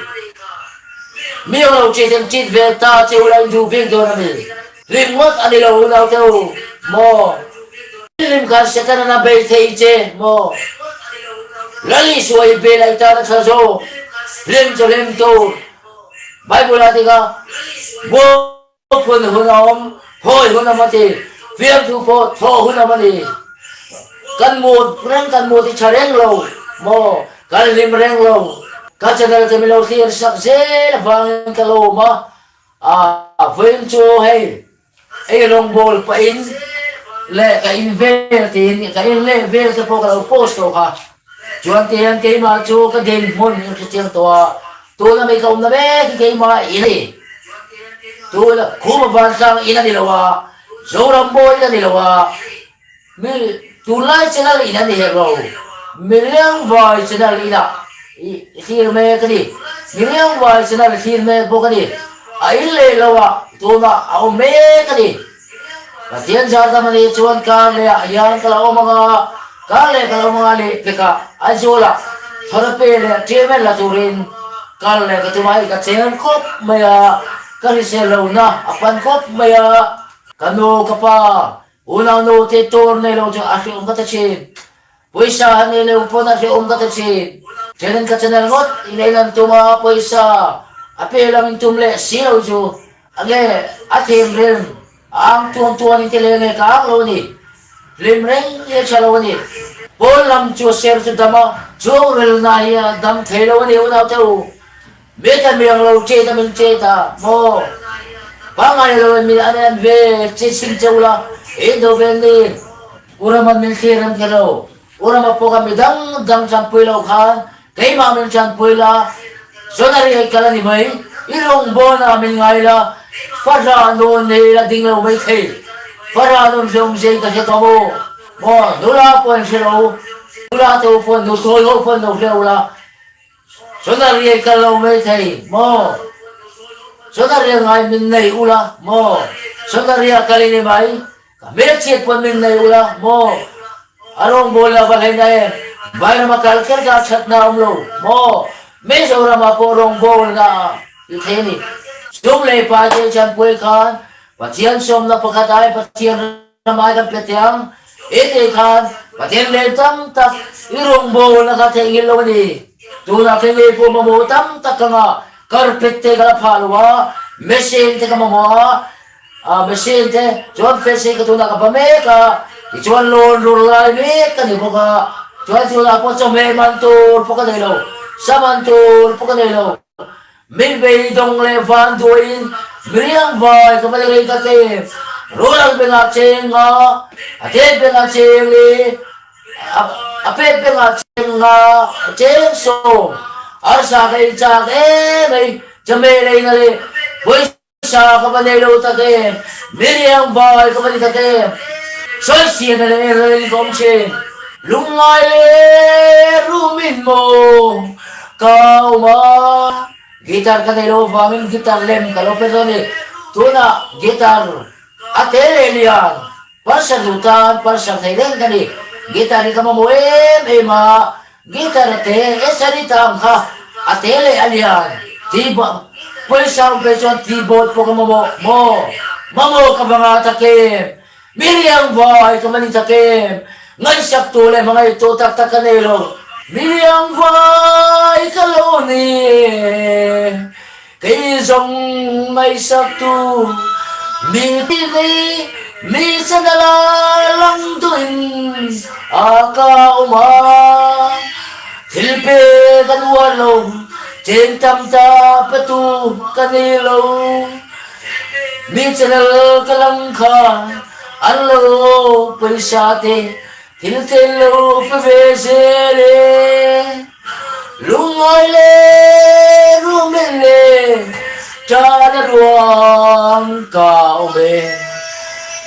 Mi ang lo ṭhi te in ṭit ve ta che u la in duh bik dawn a ni. Hlim ngawt a ni lo unau te u maw? Hlim khan Setanan a bei thei che maw? Lal Isua hi bel a i tan a tha zawk. Hlim chu hlim tur. Bible ah tikah Muphun hun a awm, thawi hun a awm a ti. Fiamthu pawh thawh hun a awm a ni. Kan mu reng kan mu ti tha reng lo maw? Kan hlim reng lo. Ka channel te min lo thlir sak zel avangin ka lawm a. A vawiin chu hei ei rawngbawl pah in leh ka in vel tiin ka in leh vel te pawh ka lo post tawh kha. Chuan ti hian keimah chu ka dinhmun in hrechiang tawh a, tuna mi ka awmna mek hi keimah in a ni. Tuna Khuma Vantlang in a ni lo a, Zorambawi in a ni lo a, Mi tunlai channel in a ni hek lo, Miriam Vai channel in ah i thlir mek a ni. Miriam Vai channel thlir mek bawk a ni. A in leh lo ah tunah a awm mek a ni. Pathian zar dam a nih chuan kar leh ah hian ka la awm ang a, kar leh ka la awm ang a leh pekah Aizawl ah. Therapy leh treatment la turin kal leh ka tum a, hei ka cher khawp mai a, ka hrisel lohna a pan khawp mai a, ka nu ka pa unau nu te tur nei lo chu a hreawm ka ta thin. Pawisa a nei lo pawn a hrehawm ka ti thin. Then ka channel ngawt in en an tum a, pawisa a pe lam in tum leh si lo chu a nge a them reng a ang tuan tuan in ti leh nge ka ang lo a ni. Hlim reng hi a tha lo a ni. Pawn lam chu a ser chu dam a, chuang rilna hi a dam thei lo a ni unau te u. Mi ta miang lo chet a min chet a maw? Pangngai lo in min an en ve che chim che ula in do vel ni. U Rama min thlir rem kher lo. U Rama pawh kha mi dang dang tanpui lo khan keimah min tanpui la, Sonari ei kal a ni mai. I rawngbawlna ah min ngai la, fahrah nawn nei la ding lo mai thei. Fahrah nawn hre awm zei ka hre tawh maw? Maw, nula pawh in hre lo, nula te ho pawh nuthlawi ho pawh in lo hre lo la. Sonari ei kal lo mai thei maw? Sonari a ngai min nei ula maw? Sonari a kal i ni mai. Ka hmelchhiat pawn min nei ula maw? A rawngbawlna a va hleina em? Vairama kal kher kha a thatna a awm lo maw? Mizoramah pawh rawngbawlna a ti thei a ni. Sum leh pai te chanpuai khan Pathian sawmna pakhat ai Pathian ram ai kan pe teh ang. He te khan Pathian leng tam tak i rawngbawlna kha theihnghilh lo a ni. Tunah kei ngei pawh mamawh tam tak ka ngah. Carpet te ka la phah lo a, machine te ka mamawh a, A machine te chuan fencing ka tunah ka ba mek a, tichuan lawn rur lai mek ka ni bawk a, chuan tunah pawh chawhmeh man tur pawh ka nei lo, sa man tur pawh ka nei lo, min beidawng leh van duaiin miriang vai ka va ni rei tak em, rural bengah cheng nga, a tet bengah cheng li, a pet bengah cheng nga, cheng sawm, arsa ka ei chak em mai, chawhmeh leina leh pawisa Sa ka va nei lo tak em, miriang vai ka va ni tak em, sawichhiatna leh rel ka awm thin, lungngai leh rumin maw ka awm a. Guitar ka nei lo avangin guitar lem ka lo pe dawn a ni, tunah guitar a te leh lian parsa duh tan parsa thei reng ka ni, guitar hi ka mamawh em em a, Guitar a te e sarita ang kha a te leh a lian ti pawisa awm phei chuan keyboard pawh ka mamawh maw mamawh ka va ngah tak em miriang vai ka va ni tak em ngaihsak tu leh hmangaih tu tak tak ka nei lo miriang vai ka lo ni kei zawng ngaihsak tu mi nei mi chanala lang duhin a ka awm a, thil pe ka nuar lo, chen tam ta pe tu ka nei lo, mi chanel ka lang kha an lo pawisa te Thil tel lo pe ve zel e, lungngai leh rumen leh tan a ruang ka awm e.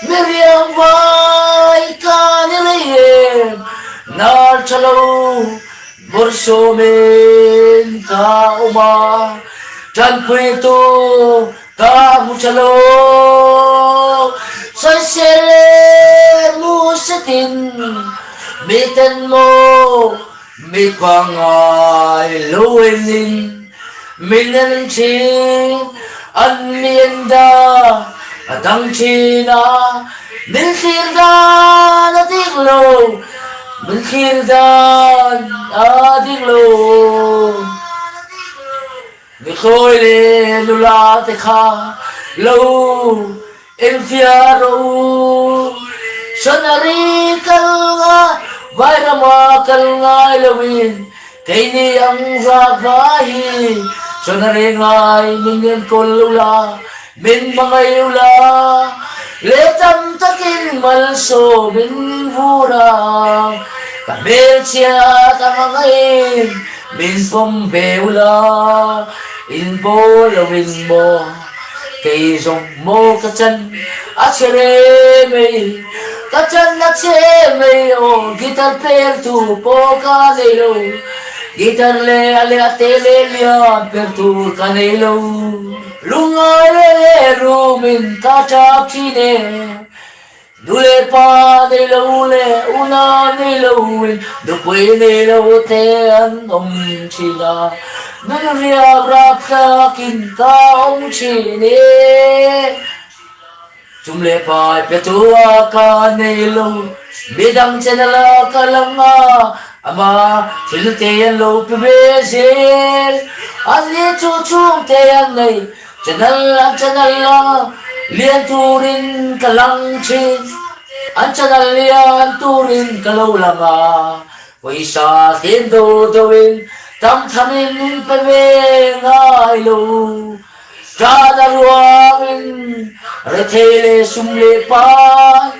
Miriang vai ka ni rei em, nar tha lo bawrhsawmin ka awm a, tanpui tu Ka hmu tha lo, sawisel leh mu setin miten maw mi pangngai lo enin min en thin, an mi en dan a dang thin a, min thlir dan a dik lo, min thlir dan a dik lo. Nuthlawi leh nula te kha lo enfiah rawh u. Sonari kal nga Vairama kal ngai loin keini ang zat vai hi Sonari ngai min enkawl ula, min hmangaih ula, leh tam takin malsawm in vur ang ka hmelchhiat ang a ngaiin. Min pawm ve ula, in pawl lo in maw, kei zawng maw ka chan a che re mai, ka chan a che mai aw, guitar per tu pawh ka nei lo, guitar leh a leh a te leh lian per tur ka nei lo. Lungngai leh room in ka tap thin e. Nu leh pa nei lo leh unau nei loin nupui nei lo te an awm thin a, nun riak rap tlakin ka awm thin e. Chum leh pai pe tu a ka nei lo, midang channel a ka lang a, ama thil te an lo pe ve zel, an ni chu chhungte an nei. Channel an channel a lian turin ka lang thin, an channel lian turin ka lo lang a, pawisa tlem do doin tam thamin min pe ve ngai lo. Tan a ruangin rethei leh sum leh pai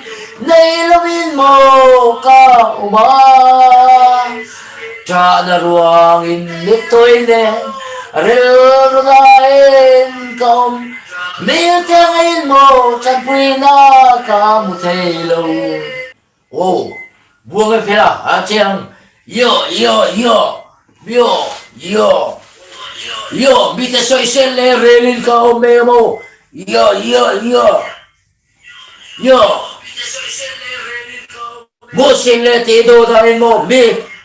nei lovin maw ka awm a. Ṭahna ruangin mittui nen rilru dahin ka awm, milte ngeiin maw ṭanpuina ka hmu thei lo. Aw, buang e fela a chiang, yo yo yo, yo yo yo, mite sawisel leh relin ka awm em aw, yo yo yo. Yo! Muslim leh tih duh dah in maw mi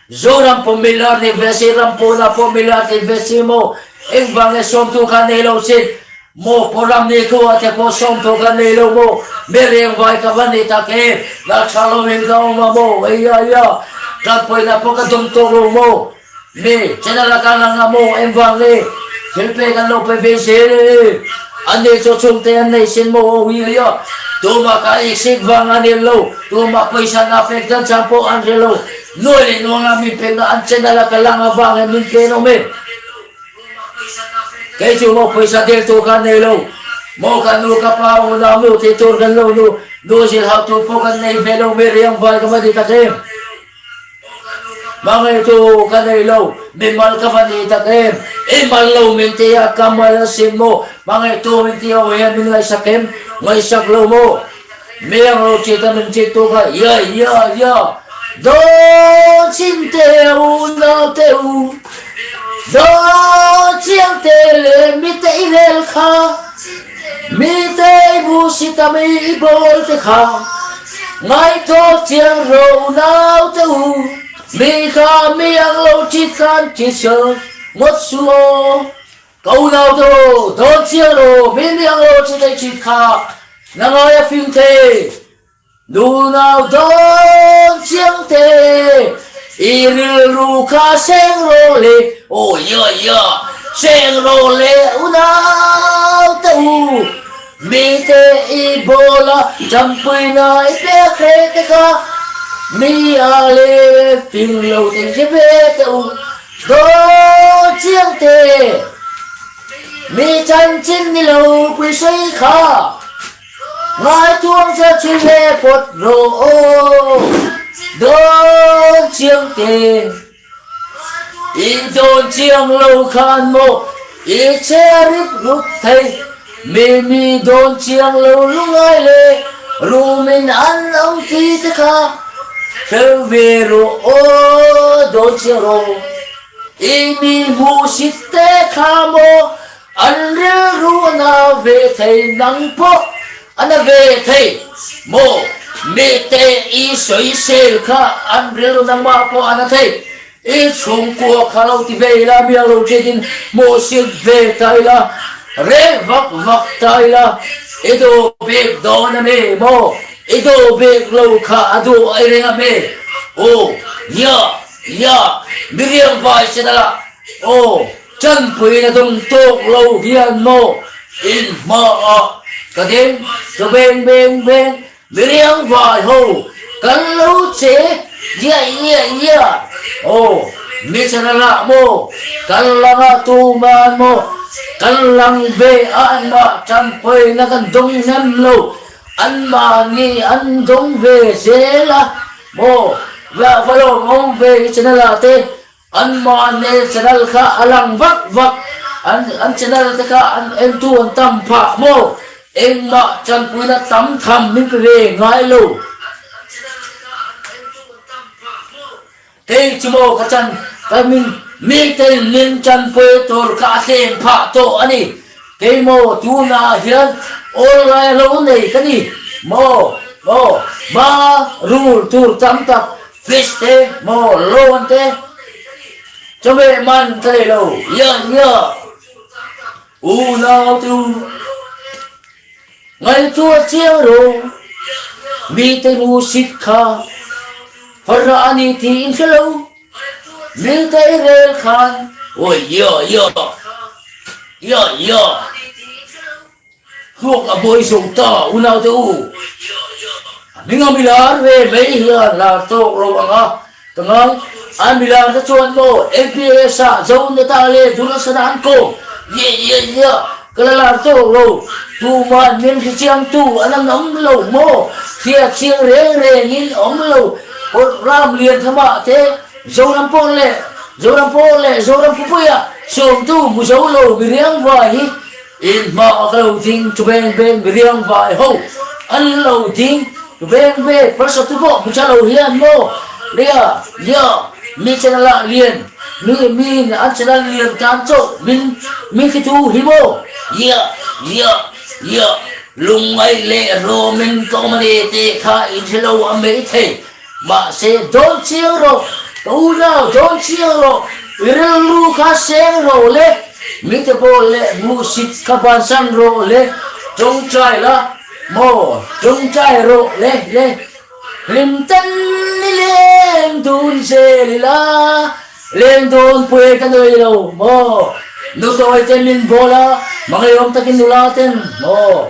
Zoram pawh milar nih ve si ram pawna pawh milar nih ve si maw engvang nge sawmtu kha nei lo sin maw pawram ni thu ah te pawh sawmtu kha nei lo maw mi riangvai ka va ni tak em la tha lo in ka awm a maw eia ia tanpuina pawh ka dawm tawk lo maw Mi channel a kan lang a maw engvang nge thil pek an lo pe ve zel e an nei chaw chhungte an nei sin maw aw hi a tumah ka iksik vang an el lo tumah pawisa na pek dan chang pawh an hre lo nuai leh nuanga min pekna an channel a ka lang avang hian min pen awm e kei chu maw pawisa del tur ka nei lo maw ka nu ka pa unau nu tih tur kan lo nu nu zilhau tur pawh kan nei ve lo mi riang vai ka va ni tak em. Hmangaitu ka nei lo, mimal ka va ni tak em? I mal lo min ti a, ka mal a sin maw? Hmangaitu min ti ho hian min ngaihsak em? Ngaihsak lo maw? Mi ang lo chit a min chit tu kha, ya ya ya! Dawn chin te u nau te u, dawn chiang te leh mi te i rel kha, mi te i bu si ta mi i bawl te kha, Ngaithawk chiang ro unau te u, mi kha mi ang lo ṭhit khan ṭhit sel ngawt suh aw. Ka unau te u, dawn chiang ro mi mi ang lo ṭhit ei ṭhit kha na ngai a fing thei. Nunau dawn chiang te, i rilru kha seng ro le, aw ya ya, seng ro le unau te u. Mite i bawl a, ṭampuina i pek hle te kha, mi a leh fing lo te hre ve teh u, dawn chiang te. Mi chanchin ni lo pui sawi kha, ngaithuang che chhui ve phawt rawh aw, dawn chiang te. I dawn chiang lo khan maw i che rip rup thei, mi mi dawn chiang lo lungai le rumin an awm ti te kha hreu ve rawh aw dawn chiang rawh. I mi hmuhsit te kha maw An rilru a na ve thei nang pawh a na ve thei maw? Mite i sawisel kha an rilru nangmah pawh a na thei. I chhungkua kha lo ti ve ila, mi ang lo ṭhiatin hmuhsit ve ta ila, reh vak vak ta ila, i duh bik dawn a mi maw? I duh bik lo kha a duh i ring a mi? Aw, ya, ya, miriang vai se na la, aw. Chanpuina dawng tawk lo hian maw in hmaah ka ding ka beng beng beng miriang vai ho kan lo che iah iah iah aw mi channel ah maw kan lang ah tuman maw kan lang ve ah mah chanpuina kan dawng hnem lo an mahni an dawng ve zel a maw va lawmawm ve i channel ah te. Anmahni channel kha a lang vak vak, an an channel te kha an entu an tam phah maw? Engmah tanpuina tam tham min pe ve ngai lo. Kei chu maw ka chan ka min mite min tanpui tur kha a tlem phah tawh a ni. Kei maw tunah hian awl lai lo nei ka ni maw? Maw ma rul tur tam tak fish te maw loan te chawhmeh man ka nei lo ya ya unau te u ngaihtuah chiang rawh mite hmuhsit kha farah a ni tih in hre lo mite i rel khan awi ya ya ya ya. Hluak a buai zo ta unau te u. A hming a milar ve mai hian lar tawk lo ang a, ka ngai. A milar te chuan maw MPS ah Zonata leh Durasan ah an kawm. Ye ye ye, ka la lar tawk lo. Tuman min hre chiang tu an an awm lo maw? Hria chiang reng reng in awm lo. Pawt ram lian thamah te Zoram pawh leh Zoram pawh leh Zoram khawpuia sawmtu hmu zo lo miriang vai hi In hma a ka lo ding chu beng beng miriang vai ho an lo ding chu beng beng pressure tu pawh hmu tha lo hian maw lia lia mi channel ah lian mi mi an channel lian tan chauh min min khi thu hi maw lia lia lia lungngai leh rawmin ka awm a ni tih kha in hre lo a mai thei. Mahse, dawn chiang rawh, ka unau, dawn chiang rawh, i rilru kha seng rawh le, mite pawh leh hmuhsit kha bansan rawh le, tawngtai la maw, tawngtai rawh le le, hlim ten i leng dun zel ila, leng dawn pui ka nei lo maw, nutawi ten min bawl a, hmangaihawm takin nula ten maw.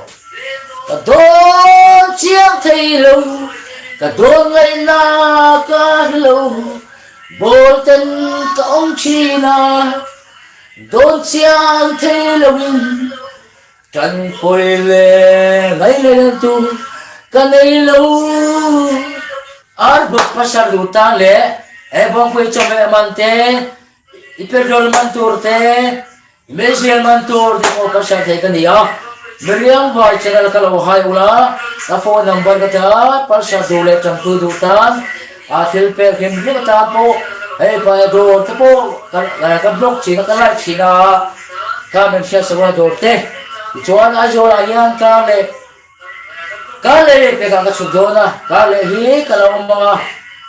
Ka dawn chiang thei lo, ka dawn ngaihna ka hre lo, bawl ten ka awm thin a, dawn chiang thei lo in tan pawi leh ngaih leh len tur ka nei lo. Ar bawk pasal duh tan leh he bawngpui chawhmeh man te, i petrol man tur te, Meizial man tur te pawh ka hriat thei ka ni a, Miriam vai channel ka lo hai ula, ka phone number ka ta, palsar duh leh tanpui duh tan, a thil pek hlim hlim atan pawh hei pai dawr te pawh ka blog thin a, ka like thin a, kha min hriat sak ula dawr te, tichuan Aizawl ah hian kar leh Kar leh leh pekah ka chhuk dawn a, kar leh hi ka lo awm ang a,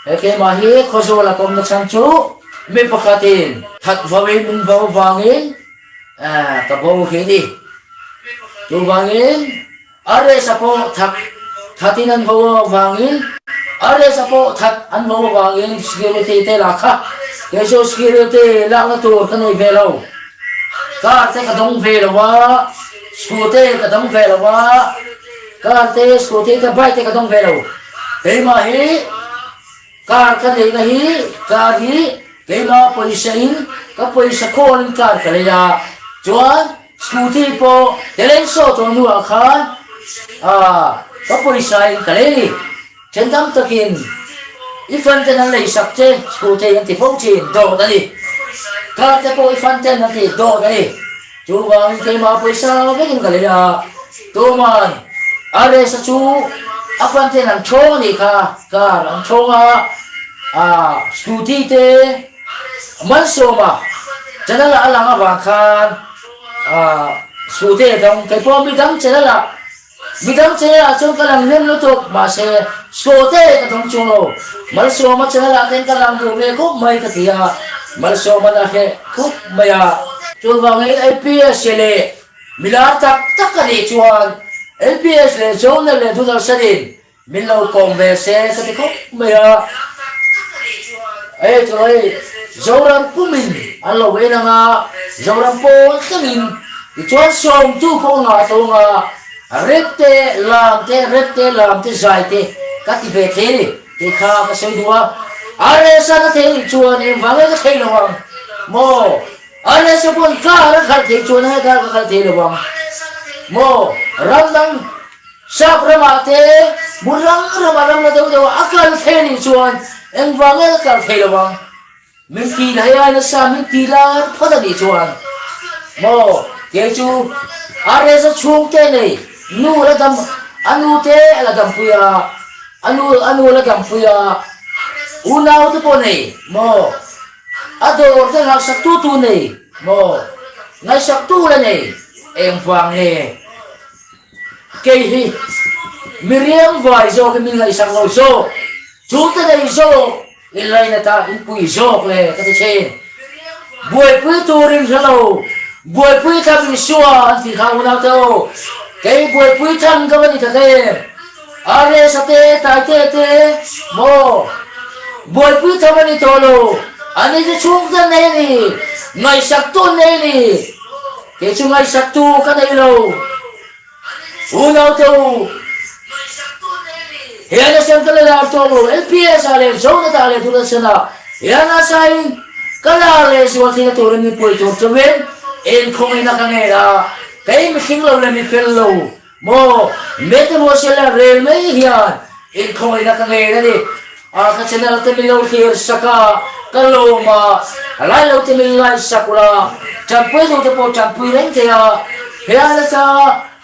he keimah hi Khawzawl a kawmna chhan chu mi pakhatin that vauin min vau vangin ka bo khi a ni. Chuvangin RS-a pawh that thatin an vau avangin RS-a pawh that an vau avangin security te lah kha kei chu security lakna tur ka nei ve lo. Car te ka dawng ve lo a, scooty ka dawng ve lo a, car te, scooty te, bike te ka dawng ve lo. Keimah hi car ka neihna hi car hi keimah pawisa in ka pawisa khawl in car ka lei a, chuan scooty pawh Telensaw tawh hnuah khan ah ka pawisa in ka lei a ni. Then tam takin i fan ten an lei sak che scooty an ti fo thin dawt a ni. Car te pawh i fan ten an ti dawt a ni. Chuvangin keimah pawisa vekin ka lei a, tuman RS-a chu a fan ten an chhawng a nih kha, car an chhawng a, ah scooty te Malsawma channel ah a lang avang khan ah scooty a dang, keipawh midang channel ah Midang channel ah chuan ka lang hnem lutuk, mahse Sawte ka dawng chung lo. Malsawma channel ah ten ka lang duh ve khup mai ka ti a, Malsawma na hreh khup mai a. Chuvangin LPS leh milar tak tak a nih chuan LPS leh Jonah leh Doodalson-in Min lo kawm ve se ka ti khawp mai a, hei chu hei Zoram pumin an lo en ang a, Zoram pawl thlengin tichuan sawmtu pawh a ngah tawh ang a, rep te, lam te, rep te, lam te, zai te ka ti ve thei a ni tih kha ka sawi duh a, RSa ka thei nih chuan engvang nge ka thei lo ang maw? RSa pawn car a khalh theih chuan hei car ka khalh thei lo ang maw? Ram dang. Sap ramah te hmun rang ramah ram la deuh deuh a kal thei a nih chuan engvang nge ka kal thei lo ang? Min ti la hei nasa min ti lar phawt a nih chuan maw kei chu RS-a chhungte nei nu la dam a nu te a la dampui a a nu a nu la dampui a unau te pawh nei maw a dawr te nghahsak tu tu nei maw ngaihsak tu la nei engvang nge? Kei hi Mi riang vai zawk in min ngaihsak lo zawk, chungte nei zawk in lainat a in pui zawk le ka ti thin. Buaipui tur in hre lo, buaipui tham Isua an tih kha unau te aw, kei buaipui tham ka va ni tak em? RS-a te, Taitea te maw? Buaipui tham a ni tawh lo, ani chu chhungte nei a ni, ngaihsaktu nei a ni, kei chu ngaihsaktu ka nei lo. Unaute u, he nasa ka la lar tawk lo, LPS ah leh Zonat ah leh Doordarshan ah he nasa in ka lar leh zual theihna turin min puai tur chauhin inkhawngin a ka ngei a, kei mihring lo leh mi fel lo maw mete ruahsel leh rel mai hian inkhawngin a ka ngei a ni. A ka channel te min lo thlir sak a, ka lawm a, a lai lo te min like sak ula, tanpui duh te pawh tanpui reng thei a, he a nasa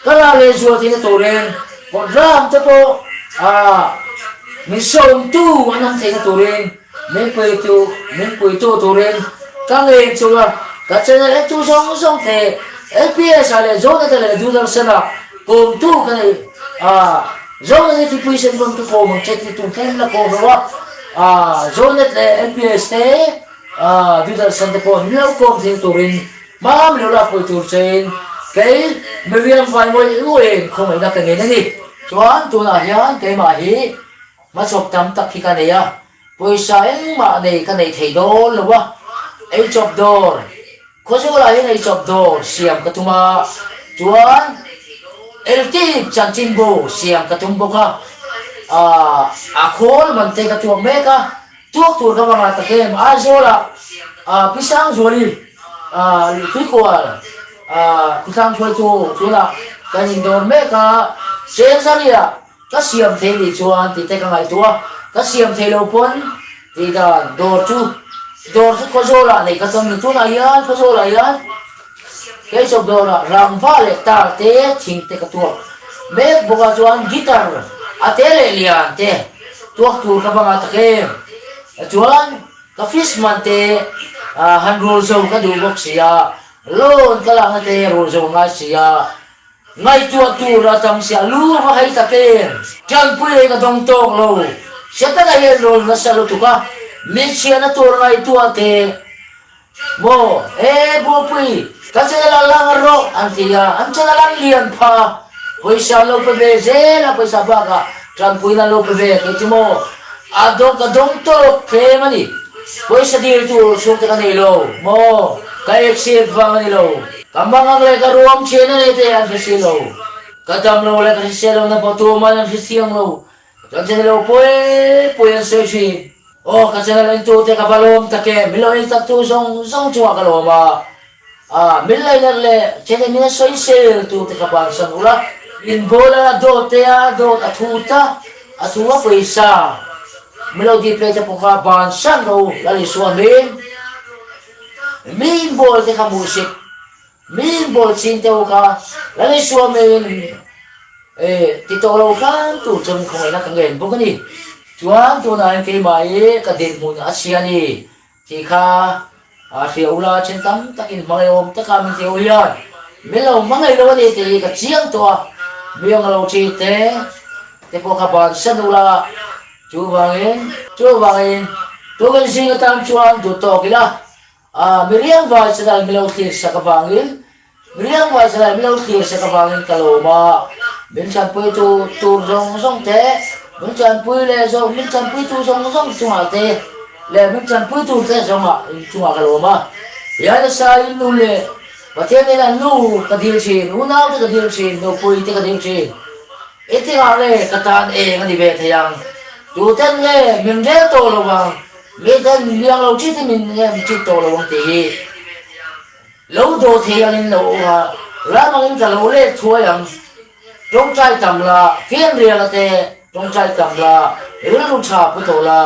ka la leh zual theihna turin program te pawh a min sawm tu an awm theihna turin min pui tu min pui tu turin ka ngei chu a, ka channel en tu zawng zawng te LPS ah leh Jonathan leh Doordarshan ah kawm tu ka nei a. Zonet hi thipui sen rawn ka kawm ang che tih tur thleng la kawm lo a, Zonet leh LPS te Doordarshan te pawh min lo kawm thei turin hma min lo lakpui tur chein kei Miriam Vaimawii Uain khawngaihna ka ngen a ni. Chuan tunah hian keimah hi hmachhawp tam tak hi ka nei a, pawisa engmah nei ka nei thei dawn lo a, eichawp dawr Khawzawlah hian eichawp dawr siam ka tum a, chuan eltip chanchinbu siam ka tum bawk a, a khawl man te ka tuak mek a, tuak tur ka va ngah tak em, Aizawlah Pi Sangzuali Tuikual khawtlang hruaitu tunah kan indawr mek a, Chengzariah Ka siam thei nih chuan tih te ka ngaihtuah a, ka siam thei lo pawn tih dan dawr chu dawr chu Khawzawlah nei ka tum ni tunah hian Khawzawlah hian Keichawp dawrah rangva leh tar te thing te ka tuak mek bawk a chuan guitar a te leh lian te tuak tur ka va ngah tak em chuan ka fish man te han rul zo ka duh bawk si a loan ka lakna te rul zo ngai si a. Ngaihtuah tur a tam sia lu a va hei tak em? Ṭanpui ei ka dawng tawk lo. Setana hian rawn nasa lutuk a, min chhiahna tur ngaihtuah teh. Maw? E Buapui, ka channel a lang rawh an ti a, an channel an lian pha a, pawisa an lo pe ve zel a, pawisa bakah ṭanpuina an lo pe ve kei chu maw? A dawng ka dawng tawk tlem a ni. Pawisa dil tur chhungte ka nei lo maw? Ka accident vang a ni lo. Ka mangang leh ka ruam thian a nei te an hre si lo. Ka dam lo leh ka hrisel lo na pawh tuman an hre chiang lo. Kan channel lo pawi pawi an sawi thin. Aw ka channel entu te ka va lawm tak em, min lo en tak tu zawng zawng chungah ka lawm a. A min lainat leh channel min a sawisel tu te ka bansan ula. In bawl a dawt te a dawt a thu ta a thu a pawisa min lo display te pawh kha bansan ro Lal Isua hming. Min bawl te kha hmuhsit, min bawl chin te ho kha Lal Isua hmingin ti tawh lo hram tur chuan min khawngaihna ka ngen bawk a ni. Chuan tunah hian keimah hi ka dinhmun a chhia a ni tih kha hria ula then tam takin hmangaih awm taka min ti ho hian min lo hmangaih lo a ni tih hi ka chiang tawh a, mi ang lo thi te te pawh kha bansan ula. Chuvangin, chuvangin, tukin zing atan chuan duh tawk ila, a miriang vai channel min lo thlir sak avangin, miriang vai channel min lo thlir sak avangin ka lawm a, min chanpui tu tur zawng zawng te, min chanpui leh zawng, min chanpui tu zawng zawng chungah te leh min chanpui tur te zawngah chungah ka lawm a, Hian nasa in nu leh Pathian in an nu ka dil thin, unau te ka dil thin, nupui te ka dil thin. I tingah nge ka tan eng a ni ve thei ang? Tuten nge min rel tawh lo ang? Miten min liang lo ṭit in min em ṭit tawh lo ang tih hi lo dawh thei angin lo awm a, ram angin ka lo let thuai ang. Tawngtai tam la, fianriala te tawngtai tam la, rilru ṭha pu tawh la,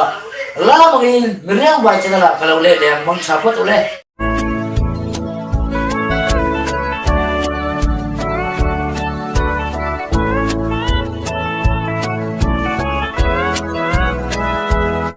ram angin mi riangvai channel ah ka lo let leh ang, mang ṭha phawt u le.